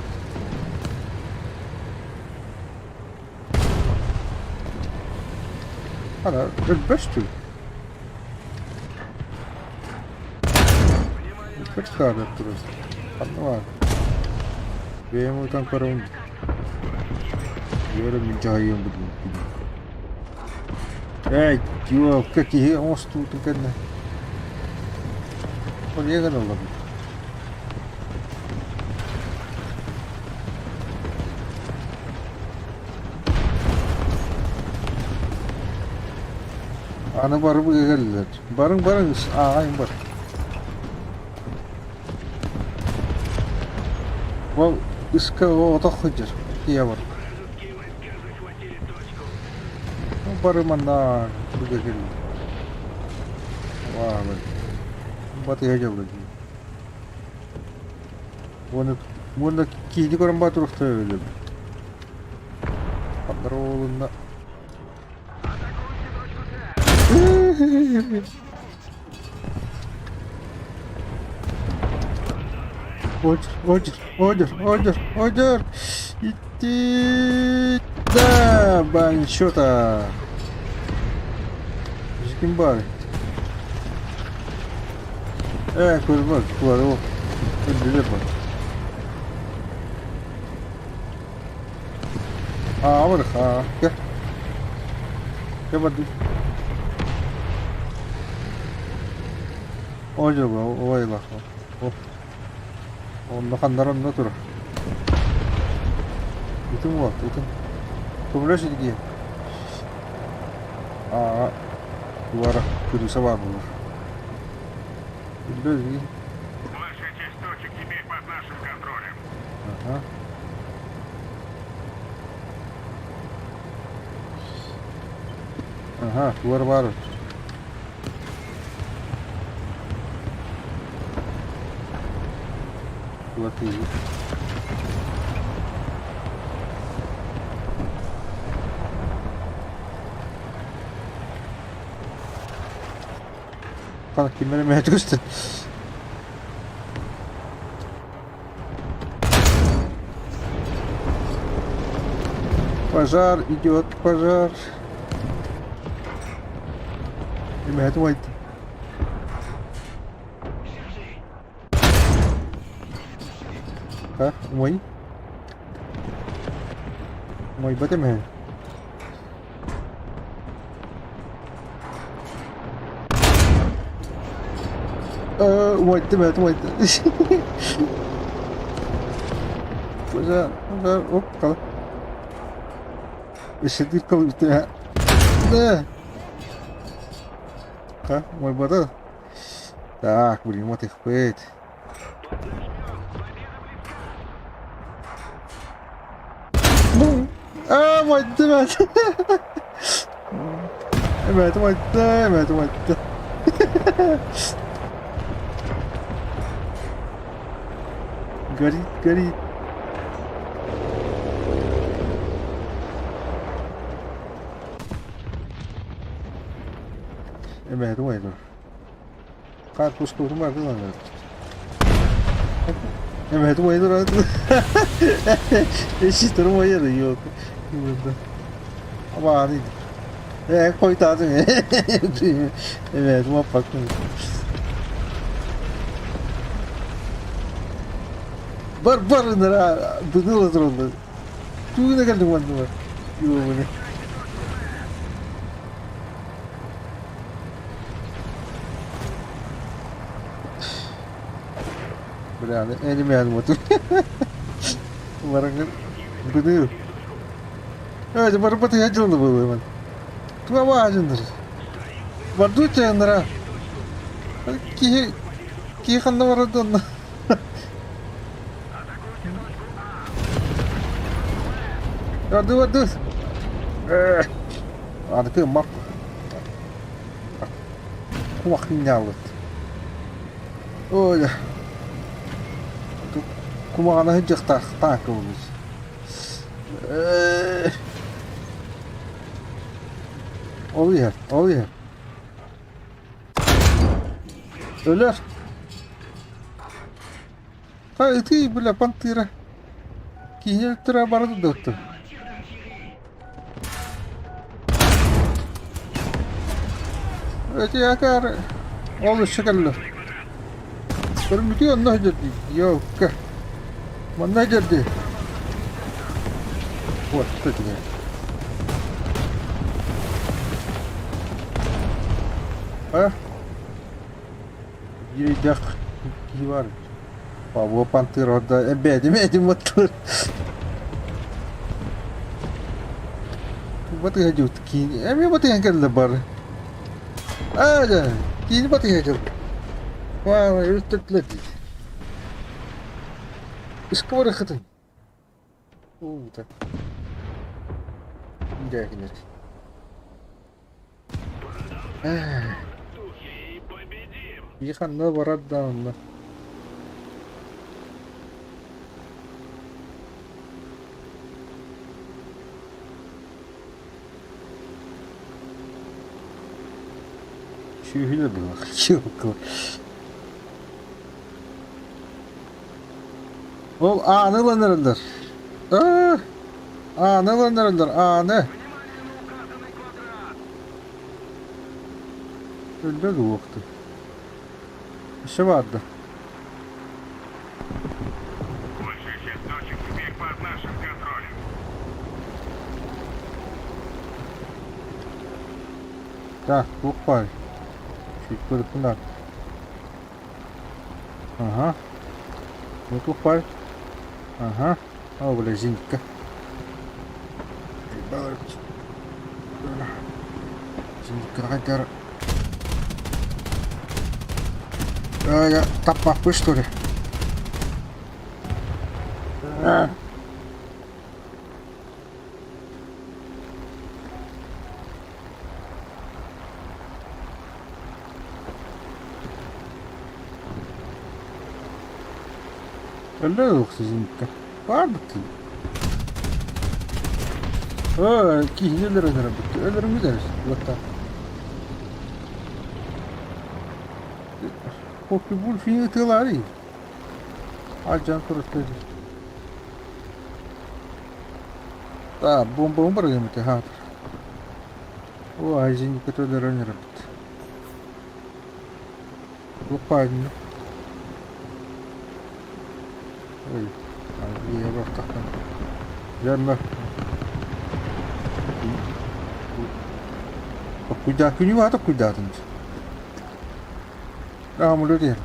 Ана өлбөстү. Өлбөт хаалар турар. Ханна баар. Бэйэм ытан көрөбүн. Үөрэ мин дьаһайыам бу Эй, ёлка киһи оҥостуутун кэннэ. Ол ийэ гыналлар. Аны барып кэллилэр. Барыҥ барыҥ ааҕайын бар. Ол ыска оҕотох сылдьар ийэ бар. Вражеские войска захватили точку. Бары манна быга кэллилэр. Ваабай. Батыһа дьалла дии. Уонна уонна киһини көрөн баа туруохтара өлөбүт. Ханнара уолунна. Атакуйте точку С! Одер, одер, одер, одер! Идти! Да, банчота! Ким баар? Ээ, көрбөт, кулары ол. Өлдүлэр бар. Аа, бар, аа, кэ. Кэ барды. Одер ба, ой лах. Онно ханнар онно турар. Итин вот, итин. Көмөлөс дии. Аа, туара күрүсэ баар буолар. Үллэ дии. Большая часть точек теперь под нашим контролем. Ага. Ага, туара баар. Латыи. Хана киммere мэһэ көстөн. Пожар идет, пожар. Эмэһэ туойда. Ха, мой. Мойбат эмэһэ. Э, уойдум эт, уойдум. Пожар, пожар, оп, кала. Өссө кыл Да. Ха, мойбата. Так, блин, вот их пыть. Аа, мойдум эт. Эбээт уойда, эбээт уойда. Горит, горит. Эбээт уойда. Хаар кустуутун бардын аны. Эбээт уойда. Эшитер уойда yok. Абааны. Ээ, хойутаатыҥ Эбээт уоппаккын. Бар бар ыныраа быгыла тураллар. Түүнэ кэллиҥ уонна Юобуна. Бля, энимээн моту. Бараҥҥын быны. Ээ, барбат дьылы буолуо Туга Бардучча Киһи киһи ханна барар да онно. Барду барду. Аны мап. Кумахнялыт. Ой. Кумаҕана сылдьыахтаах таакы болус. Ол иһэр, ол иһэр. Өлөр. Ха ытыы бля пантыра. Киһи өлтөрө барды да оттон. Эти акар ол өссө кэллэ. Көрмүтү онно сылдьар Ёлка. Манна сылдьар Вот, что тебе. А? Биир киһи баар. Павло Пантыра да эбээтим этим оттур. Батыга дьут киин эмиэ батыган кэллэ бар. Аа дьэ киини батыга дьыл. Ваа өлтөртүлэр дии. Искоры хытын. Уута. Дьэ Киһи ханна барар да онно. Сүөһүлэр быһыылаах. Ол ааны ылан эрэллэр. Ээ, ааны ылан эрэллэр, ааны. Өллө дуохту. Еще баар да. Большая часть точек теперь под нашим контролем. Так, туох баар? Сүүрпүн Ага. Ну туох баар? Ага. О, бля, зенитка. Зенитка хайдар. Я таппаппы, что ли? Өллө уксузинка. Баар быттын. Өө, киһини өлөрөн эрэ бытты. Өлөрүҥү дэрис. Уоттар. Попибул фини тылари. Ажан турутты. Да, бомба бомба хаатыр. О, айзинка өлөрөн эрэ быт. Луппаанньа. Ой, ийэ бартахтан. Дьэ, Куйдаа күнүү аата куйдаатын. Аамылы диэн.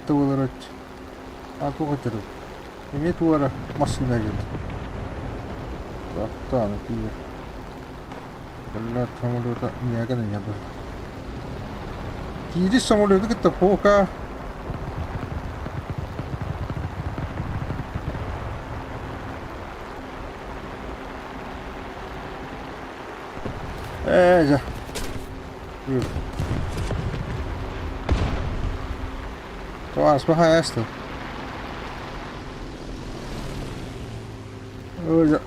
Тылырыт. Атуҕа Эмиэ туора массыына эбит. Тахтааны тиийэр. Самолета миэхэ не было. Киири самолету кытта пока Ээ, дьэ. Тоҕо хайаастын. Ой,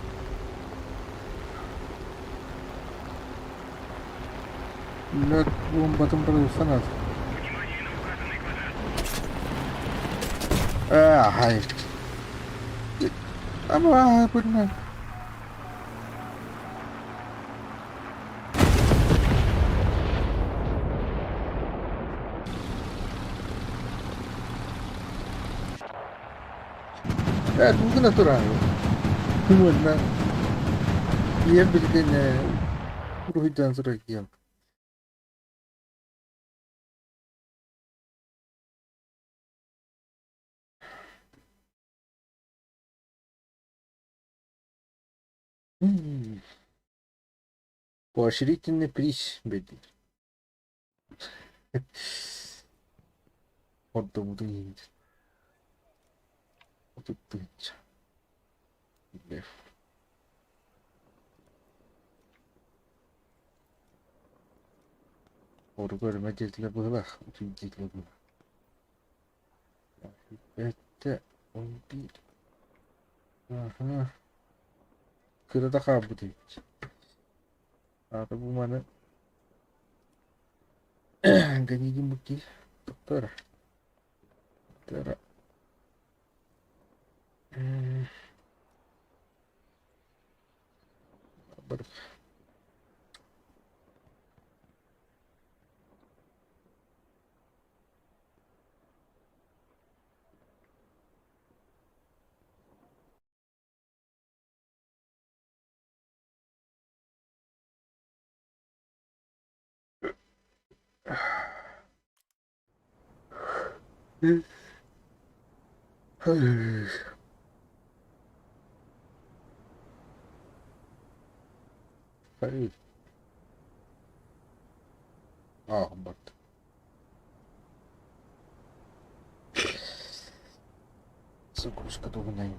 Блядь, бомбатын бырайсан Ээ, хай. Аба, блин. Ээ, тугу турар? Уонна ийэм билигин уруһуйдаан суруйдуом. Поощрительный приз бэрдилэр. Ордубутун иһин 30 тыһыынча. Оругу өрүмэ диэтилэр быһыылаах, утуй диэтилэр быһыылаах. Бэттэ 11. Аха. Кыра да хаалбыт эбит. Аата бу маны Гонидин букки. Тоқтар. Тоқтар. Бір. Ah, барда. Загрузка долгая.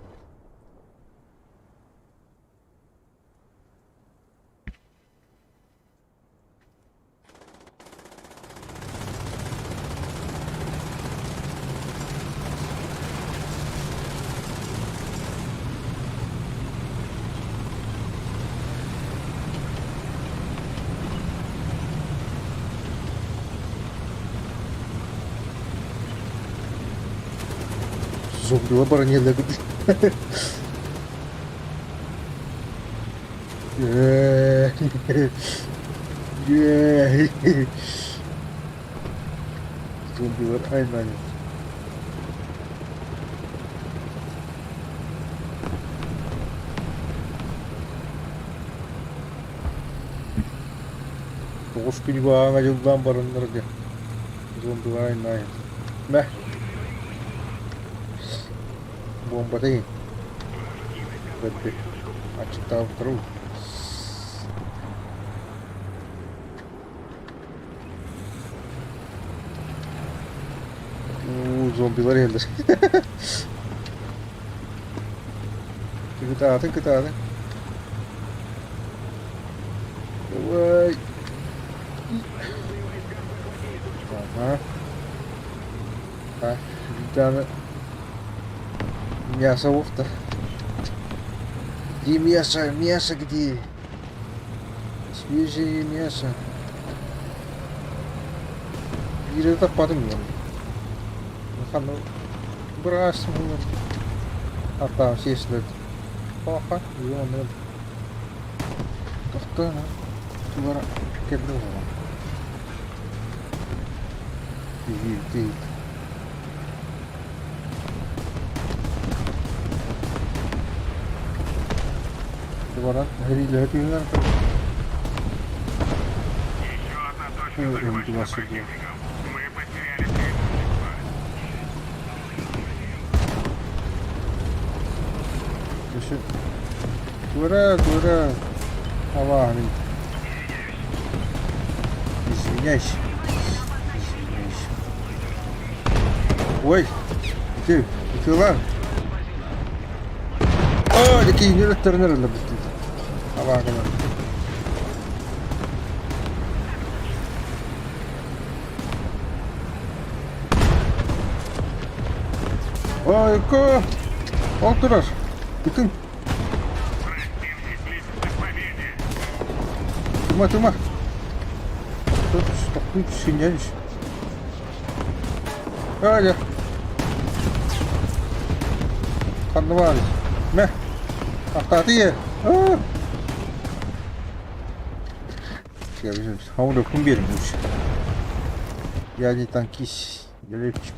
Зомбилар баран иһэллэр эбит. Зомбилар айнан. Тоҕус күн бааҥа дьыллаан бараннар дьэ. Зомбилар айнан. Мэ. Буомбата иһин. Бэрди. Аччыктаабыттара уу. Уу, зомбилар иһэллэр. Кытаатын, кытаатын. Давай. Ага. Биир мясо уохта. Где мясо? Мясо где? Свежее мясо. Биири таппатым мен. Ханна быраастым Артаам сиэслэт. Паха, онно тохтоо тугара кэллэ буолан. Тиийбит. Баран сэриилэһэ түһүнэр Еще одна точка захвачена противником. Мы потеряли преимущество. Өссө туора туора абааһы Извиняйся. Извиняйся. Ой, ити, итилар. Aa, ити yürüttürünür öyle bitti. Абааһылар. Ойко! Ол турар. Бүтүн. Противник близится к победе. Тума, тума. Тут тохтуу синьяешь. Аля. Ханна баар. Мэ. Ахтаатые. Аа. Я кум берем лучше. Я не танкист, я летчик.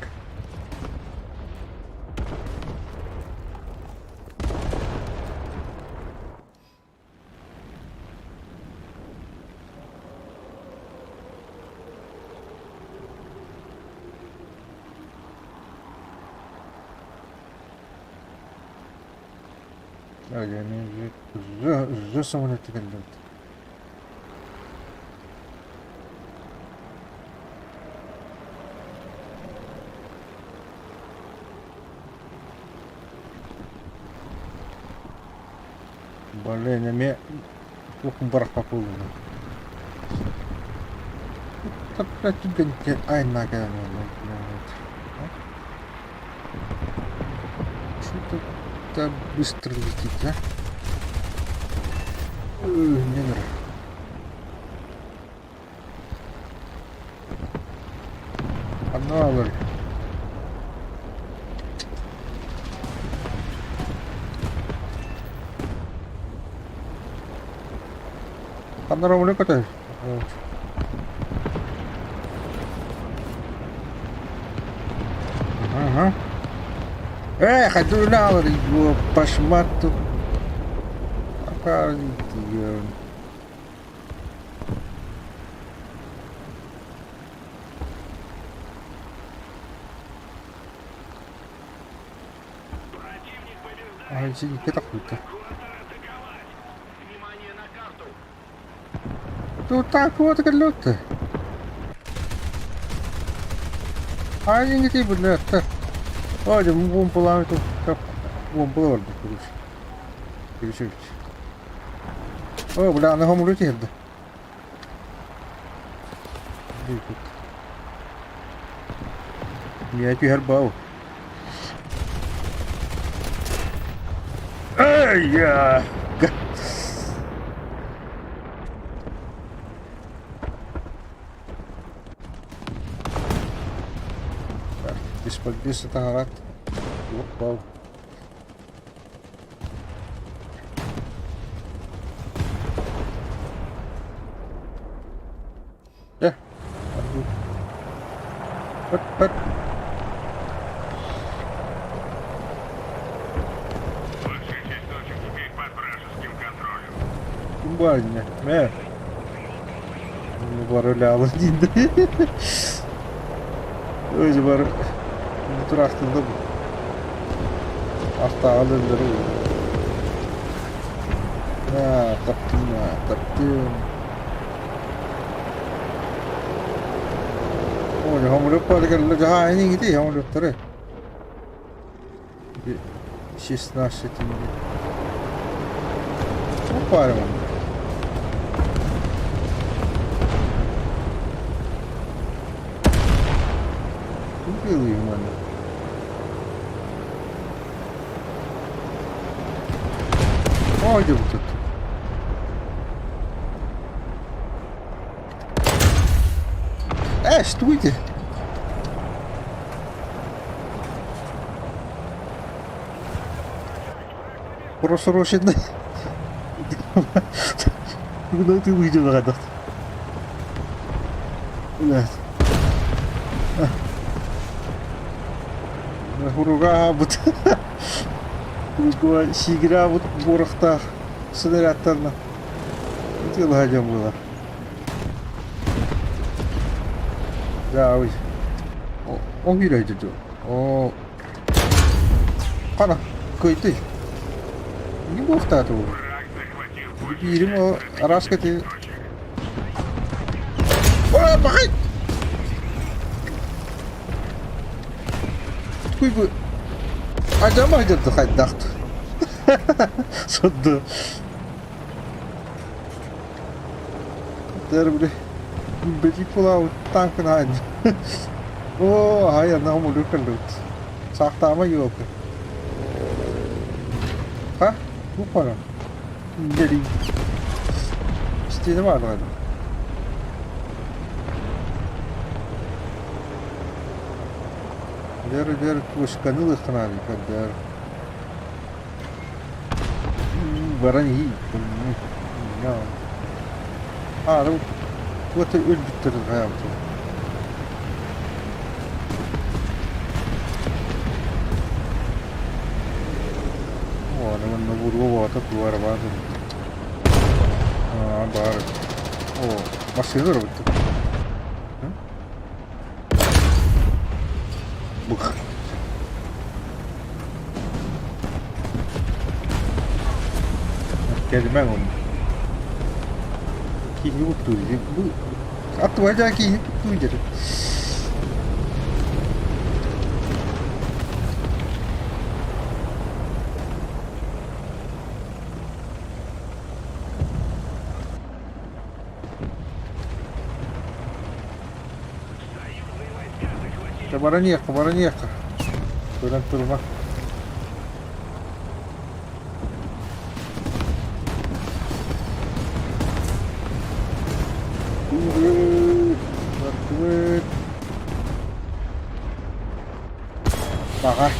За самолеты кэллибит. Блин, эмиэ туох бырахпат буоллум. Блядь, түргэн айна кэлэн блядь. Что-то быстро летит, да? Не нравится. Одно Ханнара көтөр. Ага. Эх, хайдунаалар пашматту. Противник побеждает. Ай, Контратаковать. Внимание на карту. Тут так вот кэллэ. Ай, не ты, блядь. Ой, бомбалаами тут бомбала барда, короче. Короче. О, бля, аны хомуру тиһэрдэ. Я түһэр бау. Эй, я. Бесподбес таһарат. Туох Дьэ, Пыт-пыт. Большая часть точек теперь под вражеским контролем. Ким баар инньэ? Мэ. Барылаалы диин Өзү бары тураахтылла бу. Ахтааҕын өллөрө Аа, таптым, таптым. 16 Опаримо. Убили в мене. Ой, де тут. Стойте! Просроченный. Куда ты выйдешь, гадат? Блядь. Хуругаабыт. Сиигирэбит буорахтаах снарядтарна ытыалаһа дьон буолар. Дьаабый. Ол киирээйдэ дуо? Оо. Хана, кыйты. Не буохтаата бу. Биирим о араска ти. О, бахай! Куйбу. Ажама дьырды хайдахт. Содду. Тэр били бэти пулаабыт таанкын аан. Оо, аһай анна хомулуур кэллибит. Саахтаама елка. Ха? Бу пара. Дери. Истиэнэ баалаҕа Дэр дэр точканы ылыаххынаадый көрдөөр. Баран иһий. Аара вот өлбүттэр хайаабытын. О, манна буруо боото туар баар. Аа, баар. О, массыына робот. Бух. Кэлимэҥ онно. Киһи куттуур. Бу аттыбайдаа киһи куттуур дьэ. Баран иэххэ, баран иэххэ. Көрөн турума. Бардыбыт. Баҕар.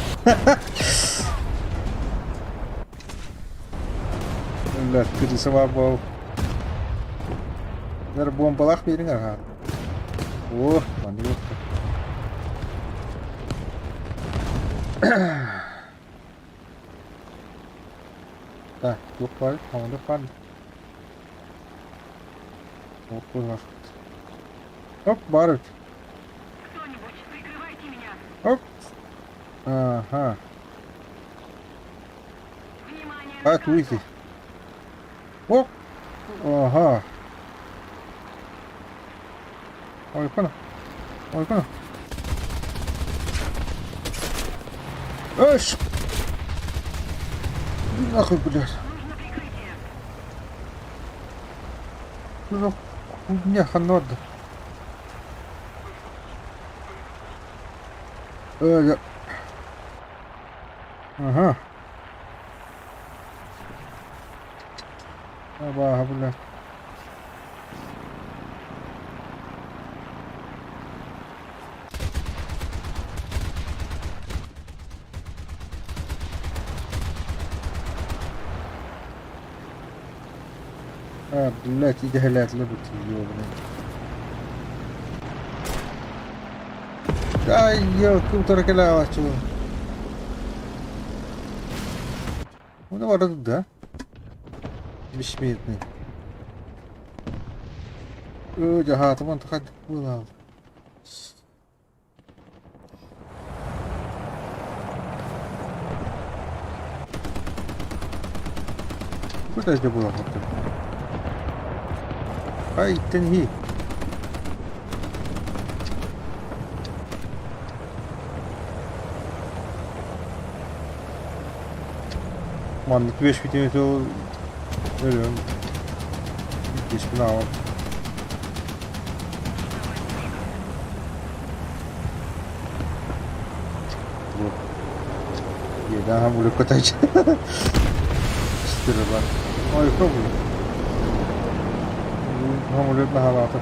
Өллөр, кырыса баар буол. Эр буомбалаах биэриҥ аһаат. О, маннык. Так, туох баар? Хамандык баар. Оп, баар эбит. Кто-нибудь, прикрывайте меня! Оп. Ага. Внимание на А, карту! туйти. Оп. Ага. Ой, понял. Ой, понял. Эш! Иди нахуй, блядь. Нужно прикрытие! Что за хуйня ханада? Я... Ага. Абааһа, блядь. А, блядь, идэһэлээтилэр бу ёбаный. Ай, ёлки, утары кэлээҕэччи. Оны бары да? Бессмертный. Өө, дьаһаатым онто хайдах буолаал. Куда это было потом? Ай, тенги. Маннык үөспүтүн өлөм. Иккиспин аҕам. Еда булюккатай. Стрела. Ой, пробуй. Хамулет наһаалаата.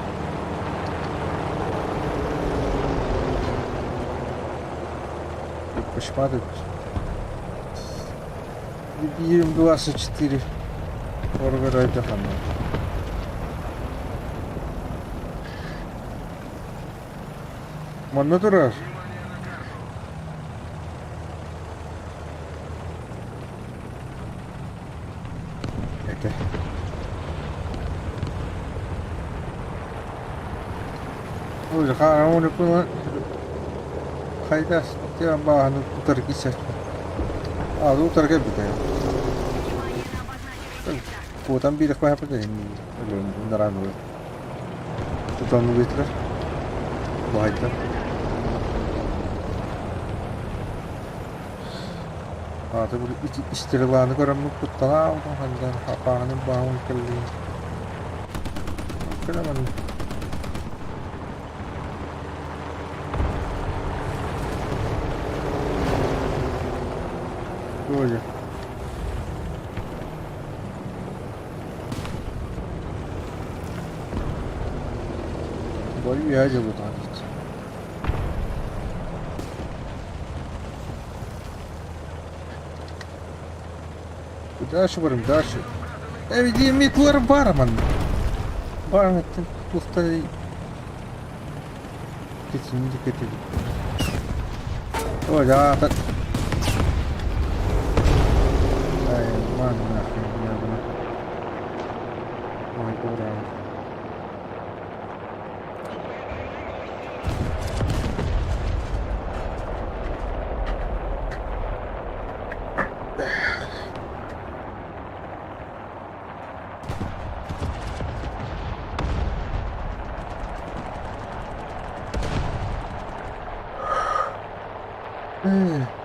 Кошмар. 24. Оргар Манна турар. Этэ. Ой, хаамы хайдах бааһыны утары кисэр. А, утары кэлбитэ. Внимание на обозначенных местах. Куотан биир хаппыта өлөн Тутан ыытылар. Баайдар. Аата бу стреланы көрөммүт кутталаабытым хандан хапааһыны баамын кэллиин. Кэлэмэн. Тоже. Бой я делаю там. Дальше барым, дальше. Э, метлар барман. Барман, туфта. Кетсин, Ой, да, так. Ай, ман нахрен, я бы. Ой, ура. Эх.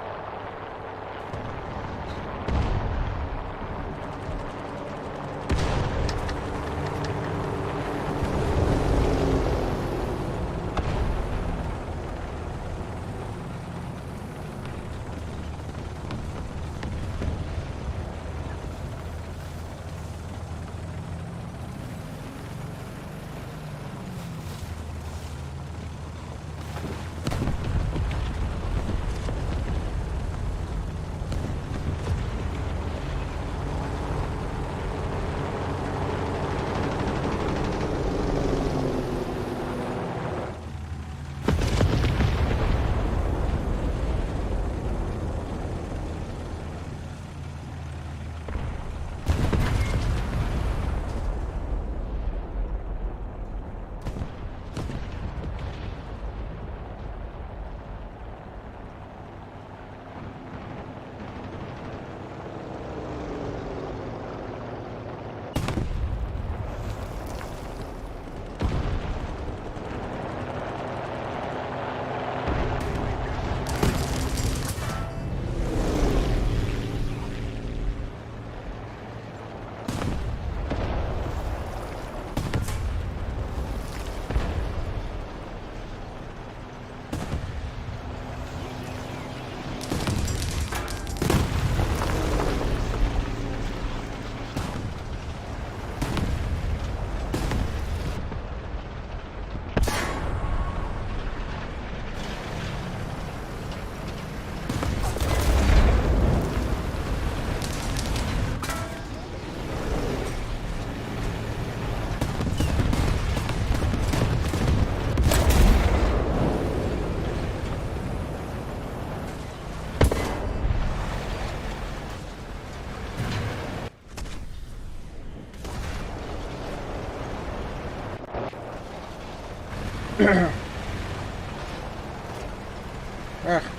Эх,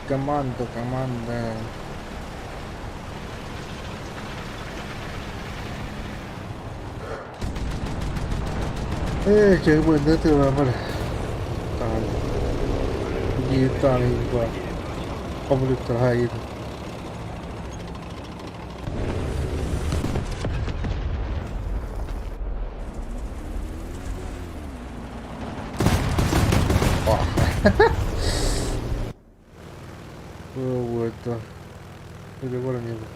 команда, команда. Ээ, чэ, тыламар. Таан. Хомулуктар Вот. Договора не было.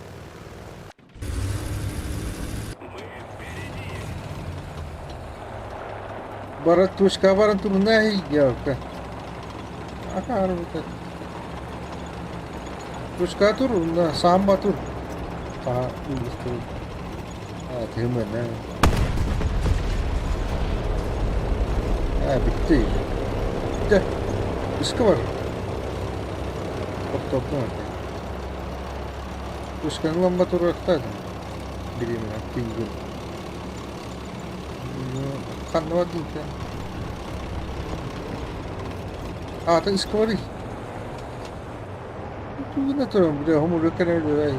Баратушка баран турна явка. Аха, Тушка тур, саамба тур. А, темэнэ. А, бүттэ. Бүттэ. Үскэ бар. Топтоптун. Тушканы ламба турактады. Биримин тингин. Ханна бар дейті. А, та үскэ бар. Тугуна туран, бля, хомур кэлэр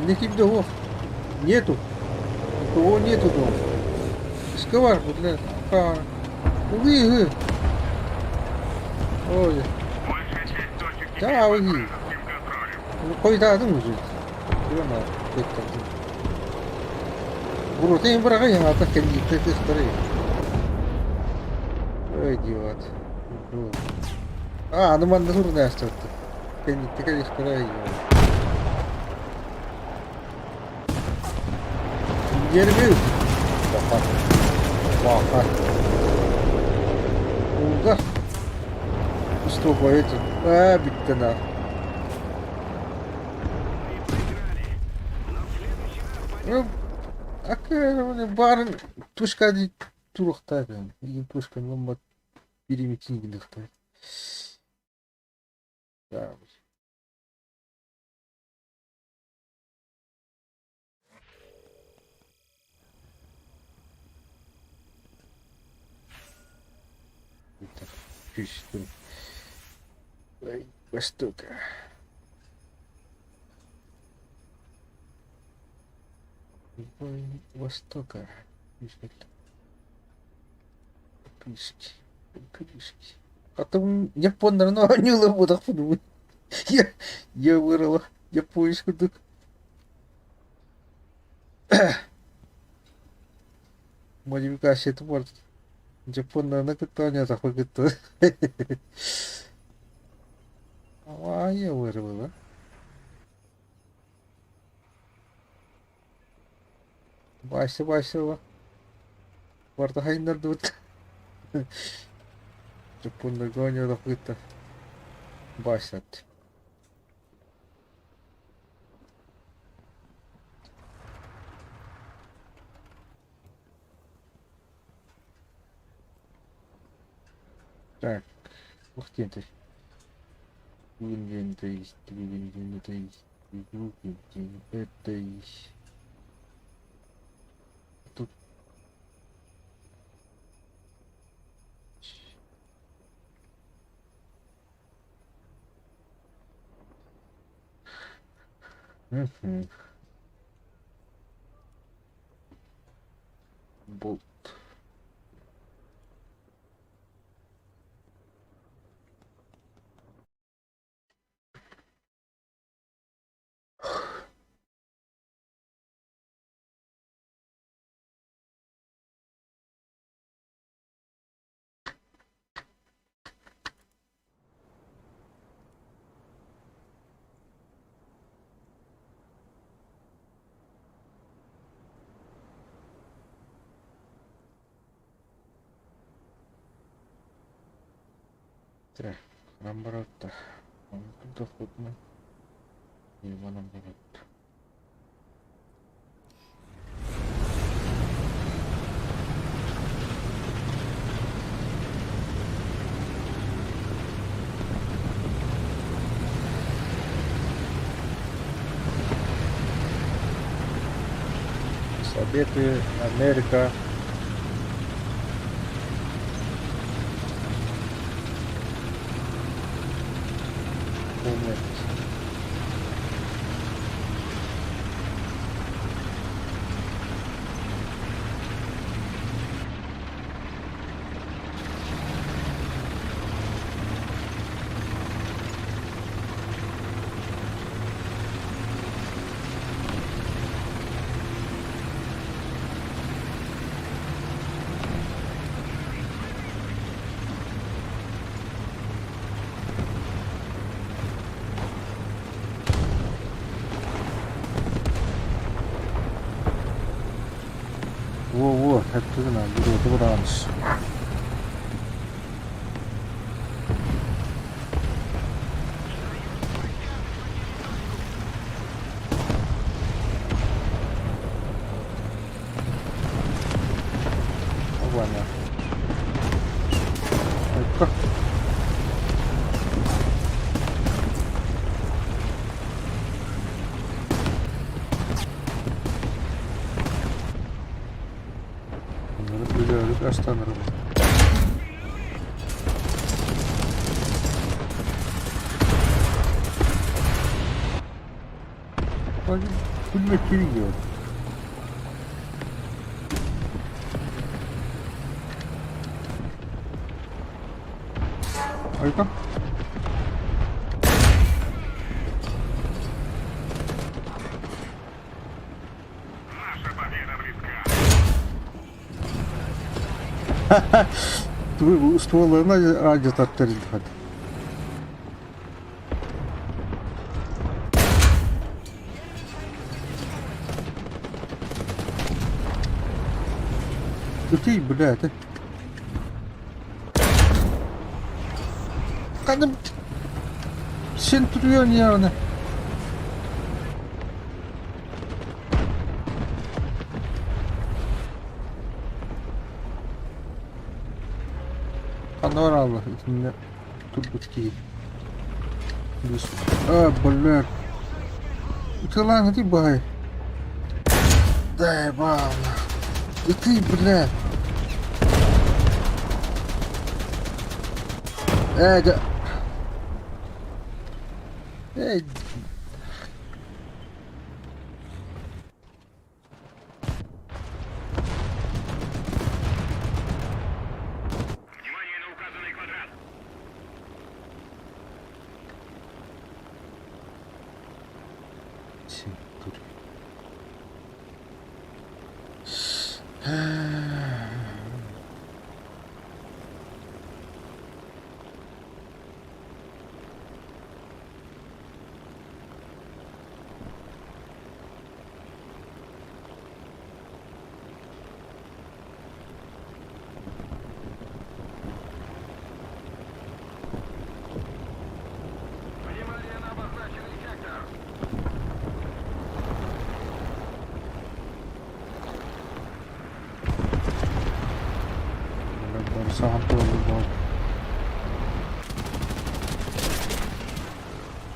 Никим да Нету. Никого нету дома. Үскэ бар, бля. Угы. Ой. Да, уги. Койдаадың уже. Күрәм беттер. Бурутын бырага яңата кэллиитэ тыстары. Ой, идиот. А, аны манна турна астырды. Кэллиитэ кэлихтэрэ. Yerbi. Баха. Баха. Уга. Что поэти? А, биттена. Акы барын тушка турухтар. И пушка номер переметин. Да. Чуть Востока. Востока. Пишки. Пишки. Потом япондар оонньуулар буолуохпун Я я вырыла японец курдук. Модификация бар. Японнарны кытта оонньоотохпун кытта. Аайа вырыла. Вася, Вася, Барда хайнардыбыт. Японнарга оонньоотохпун кытта. Басят. Так, ух ты, это Тут. Угу. Болт. Так, наоборот. Он доходно. Его наоборот. Советы, Америка. Во-во, это гына, буруота быраҕан ис. Обана. Айка. Өлөрүк астанарым. Күлмөччү diyor. Айка. Стволларына радио тартарыллыбат. Ытый, блядь. Kadın Centurion yani. Ханна бараалла итиннэ турбут киһи. А, блядь. Ытылаан ити баай. Дай баалла. Ытый, блядь. Ээ, дьэ. Эй. Внимание на указанный квадрат. Син тур. Внимание на обозначенный сектор. Сахан туолу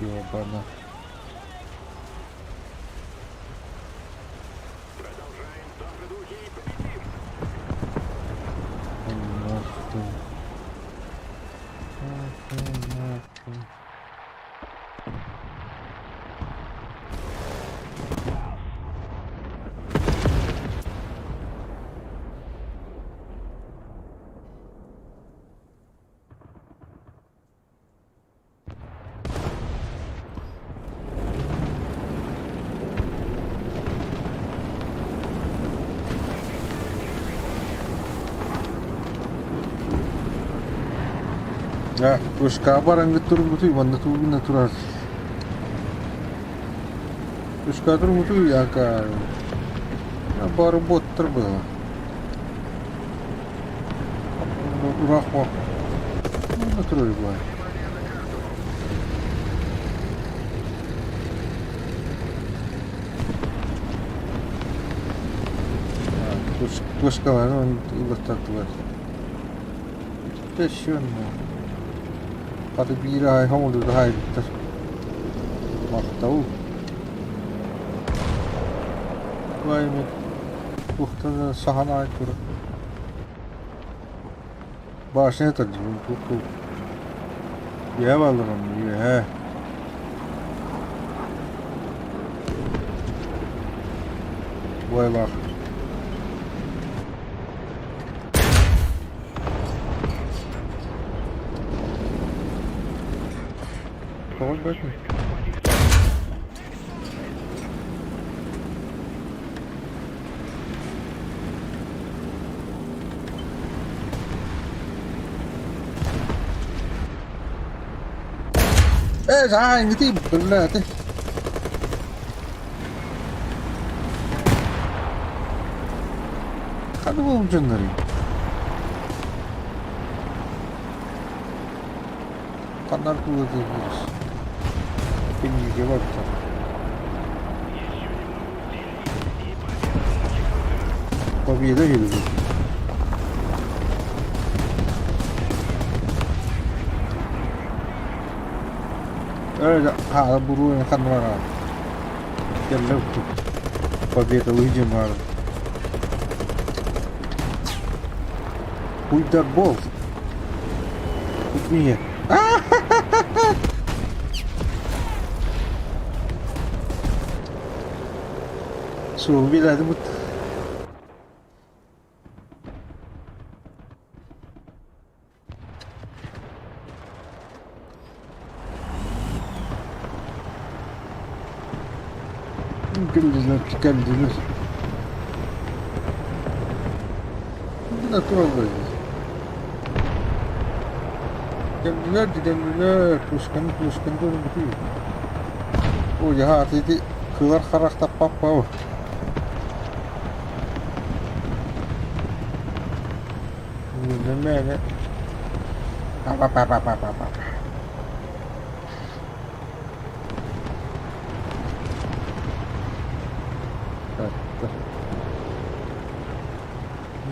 Ёбана. Продолжаем в том же духе и победим. Нахуй. Нахуй, нахуй. Дьэ, вышкаҕа бараҥҥыт турбутуй, манна тугуна турар. Вышкаҕа турбутуй, ака бары боттар было. Урах Манна турар баар. Вышкаларын ылаттардылар. Өссө хата биир аайы хоҥолуута хаайбыттар. Махтал. Ваймит туохтан сахан аай турар. Башня тардыбын туох Үөһэ бааллар онно үөһэ. Буайлаах. Тоҕо бэрт Ээ, саа, иҥити биллээти. Ханна буолбут дьоннорүй? Ханна аркылыатыгыз? Пеньиге барбыта. Победа үһү Хаала буруйун ханна Кэллэ Победалыы диэн баар. Уйдарбол. Нет. Суол билэдим. Кэллилэр, кэллилэр. Бына тураллар. Кэллилэр, кэллилэр, пушканы, пушканы көрбүтүй. О, яха, ити кылар харах таппаппа. Мээнэ па-па-па-па-па-па.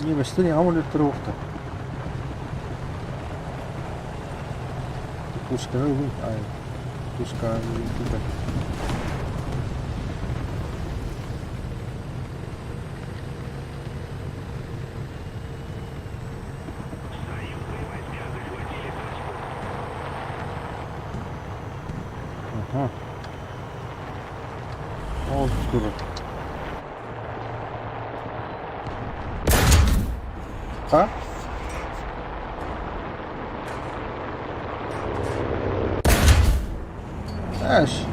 Немецтен амулеттері оқта. Пускай ай, пускай Ага. Ол турар. А? Эш.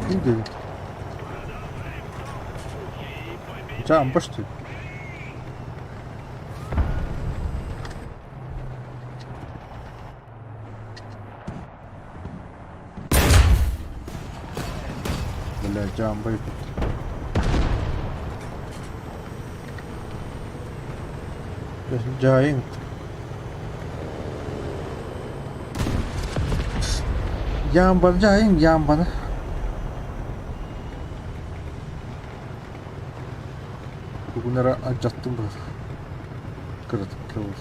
Иди. Жан башты. Бля, жаамбай Дьаайыҥ. Дьаамбаны дьаайыҥ, дьаамбаны. Тугун эрэ алдьаттым быһыылаах. Кыратык кыаллар.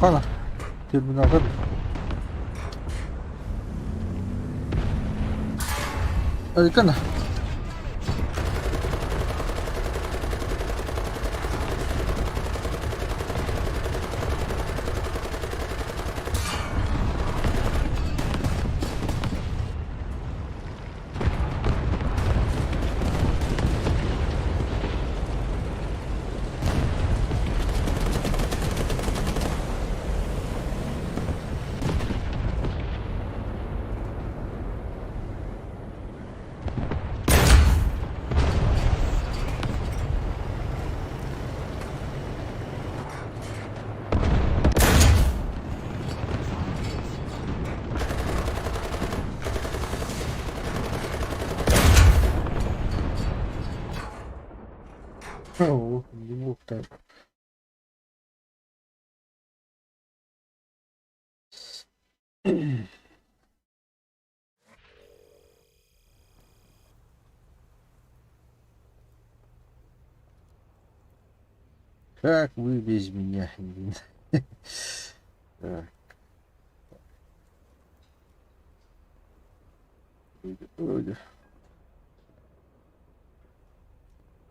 Хана, терминатор. Айкана. Oh, не мог так. Как вы без меня? Так. Вроде.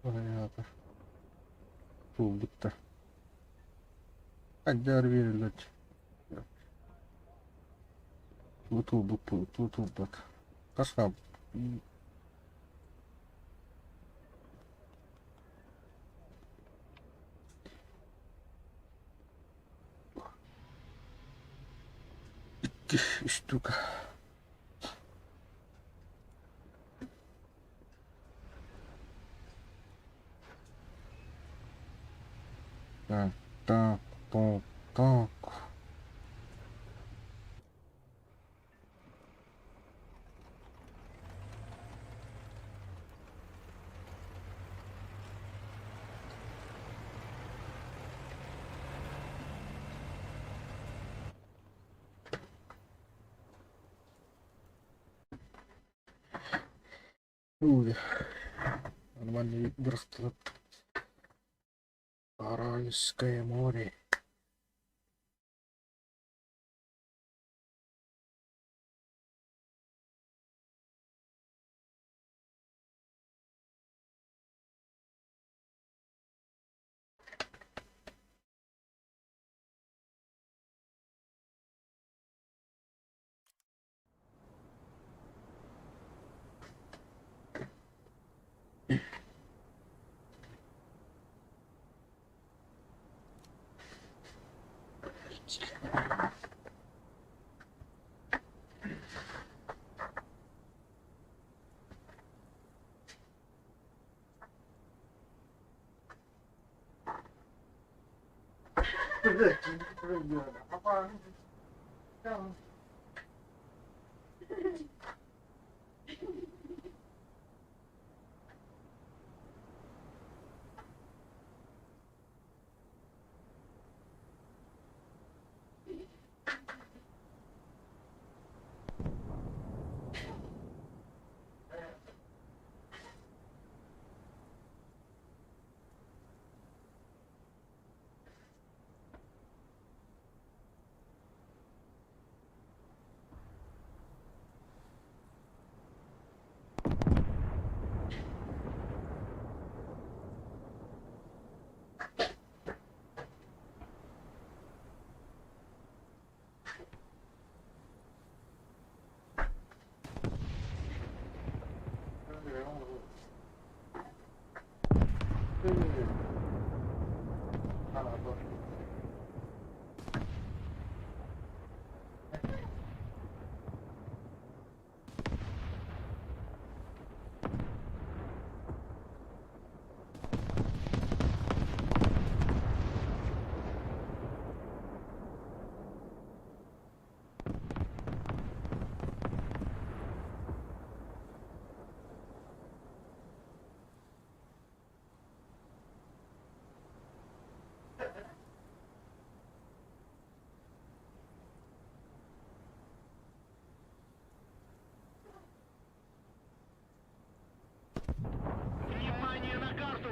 Понятно. Туолбуттар. Хайдаар биэрэллэр. Тугу туолбуппут, тугу туолбат. Хас хаалбыт? Икки штука. Так, так, так, так. Ой, нормальный бырахтылар. Аральское море. Внимание на карту!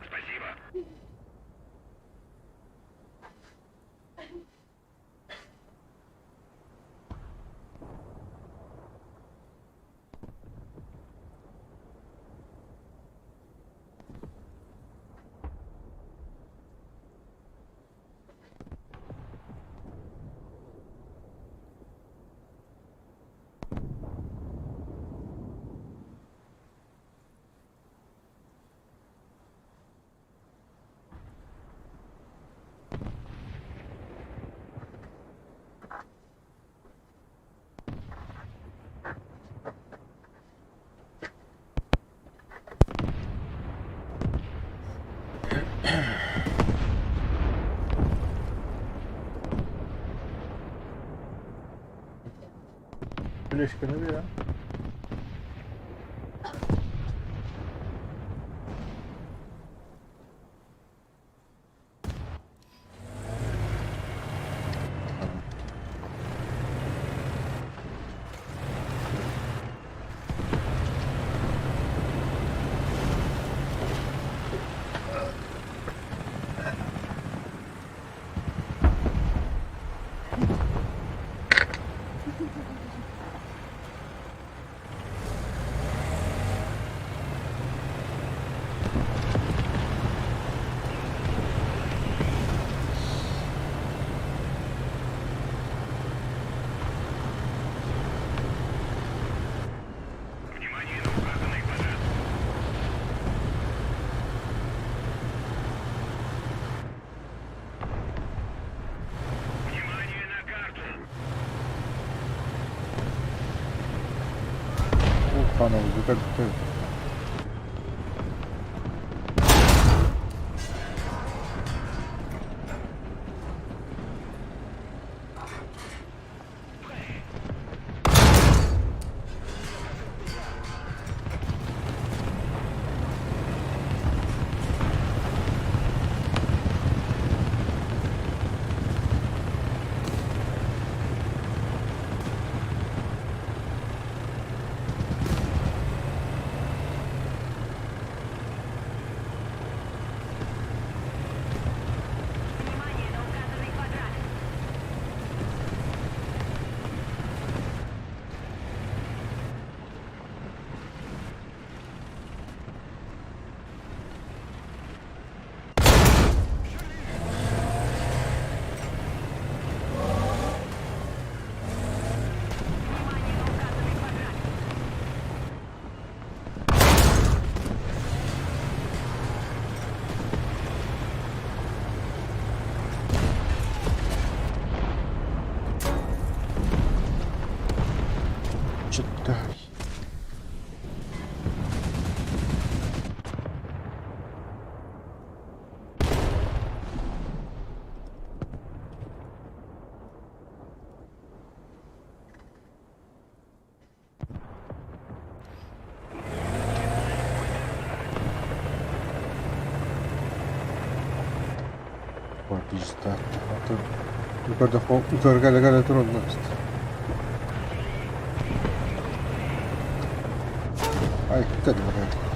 Спасибо. Флешканы бер. Пановы кэлбитэ. Внимание на указанный квадрат. Внимание на указанный квадрат. Читай. Пизда. Yukarıda yukarı gel gel dur onlar işte. Ay gel buraya.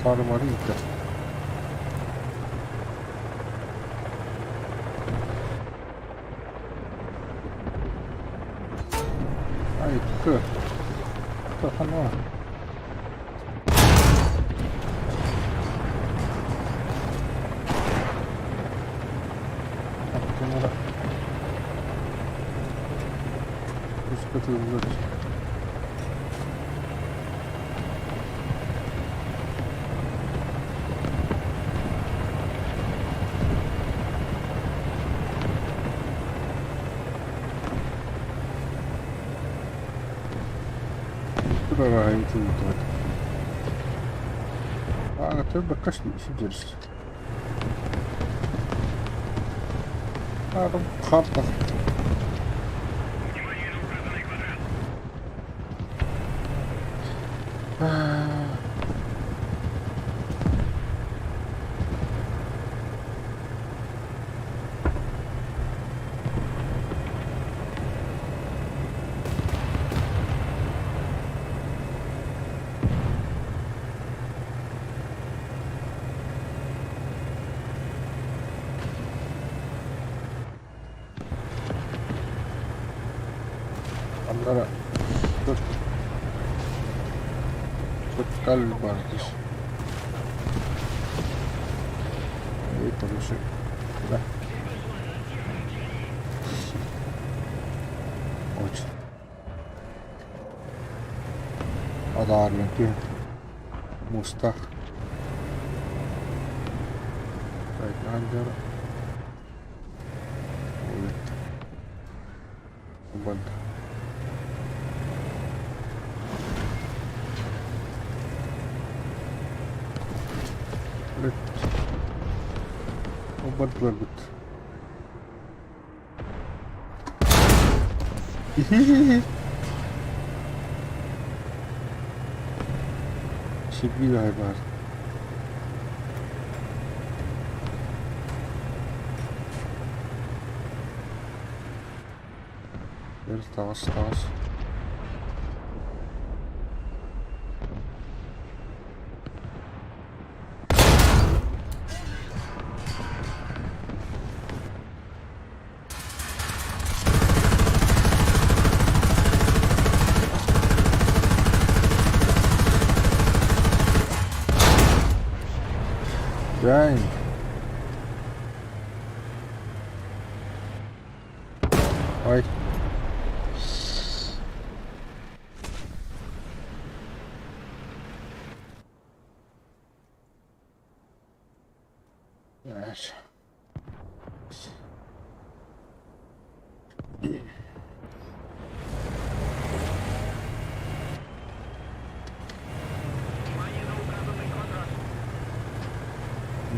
Farmarı gitti. Ay kı. Kafana. Üst katı Aa, Хаппах. Allora, Кальбардис. И повыше. Да. Очень. Одарленки. Мустах. Андер. Ой. Банд. Убат Сибиль бар. Тағыс, тағыс. Дьэ Ой.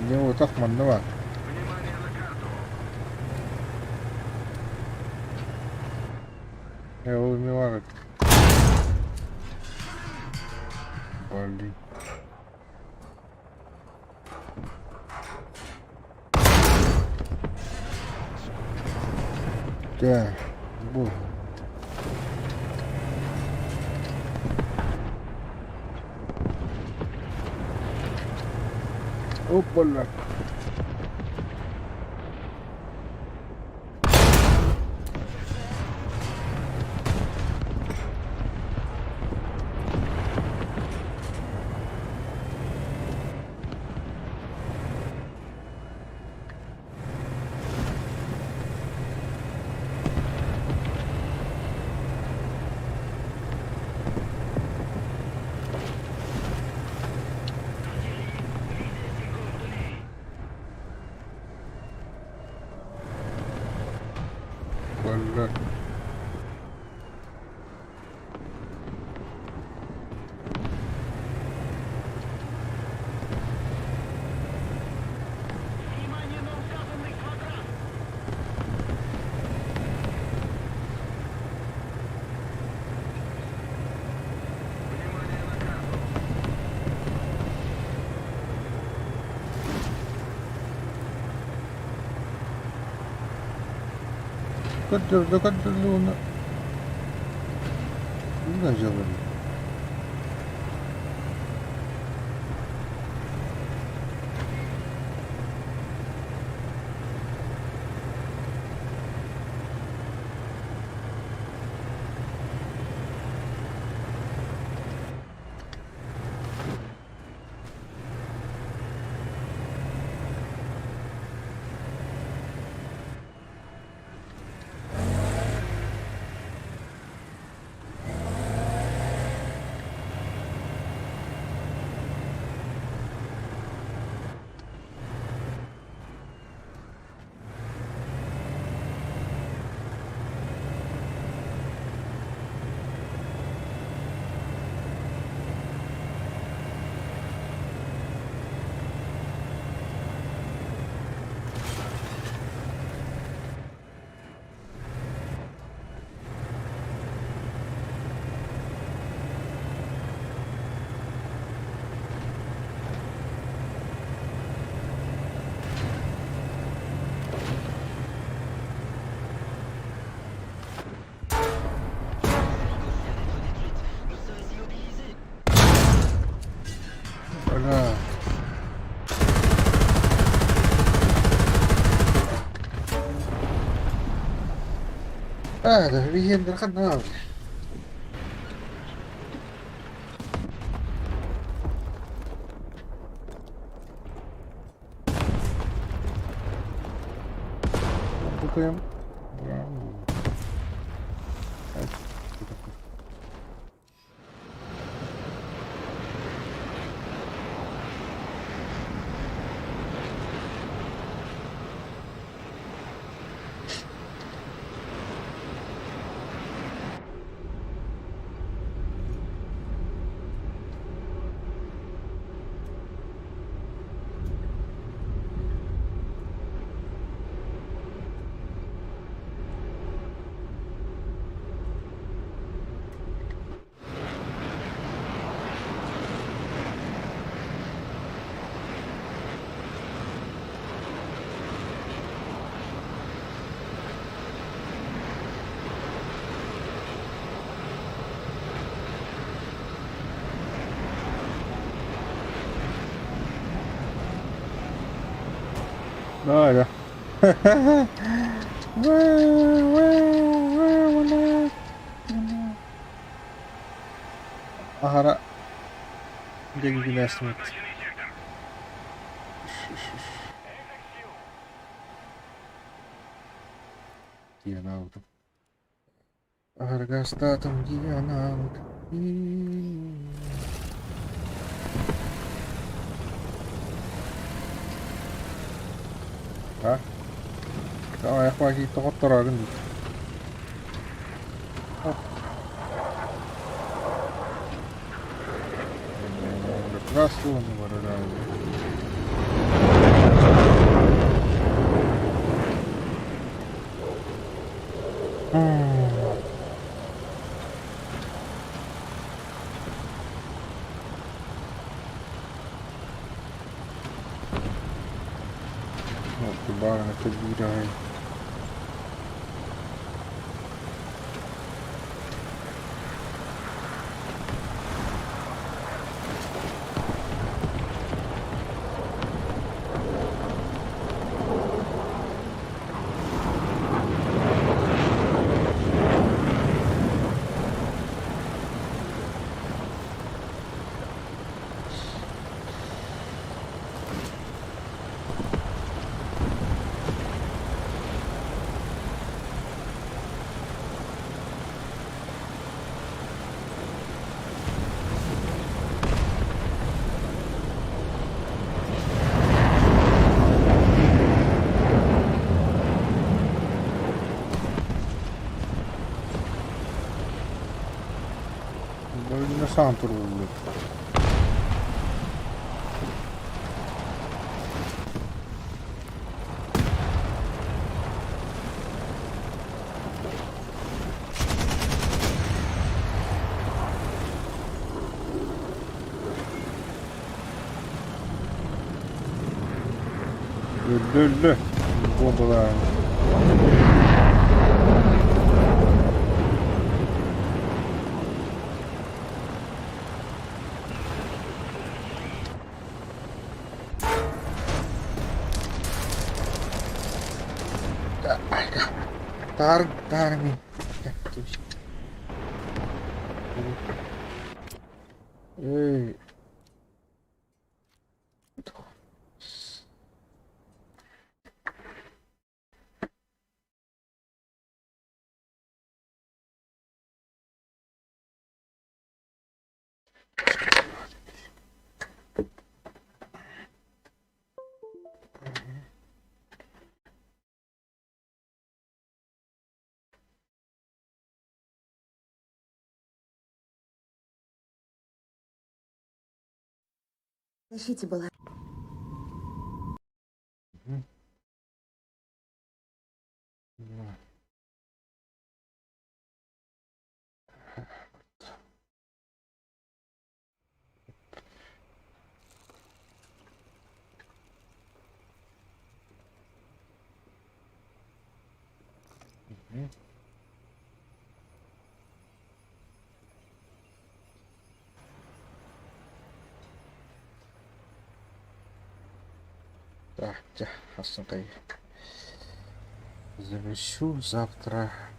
Не утах манна баар. Ээ ол эмиэ баар эбит. Блин. Дьэ, бу Оппала. Баллар. Көрдөрдө көрдөрдө уонна дьыалабый Бля. Ээ, билиэн ханна Букуйум. Давай, да. Аһара дэгигинээстимит. Дии санаабытым. Аһаргастаатым дии санаабытым. А? Аҕыйах баайы тоҕоттороорун дии. Баарына Саҥа туруллубут. Өллө өллө буоллулар. Таарыҥ, таарыҥ Эй. Защите была. Так, дьэ, хассын Завершу завтра.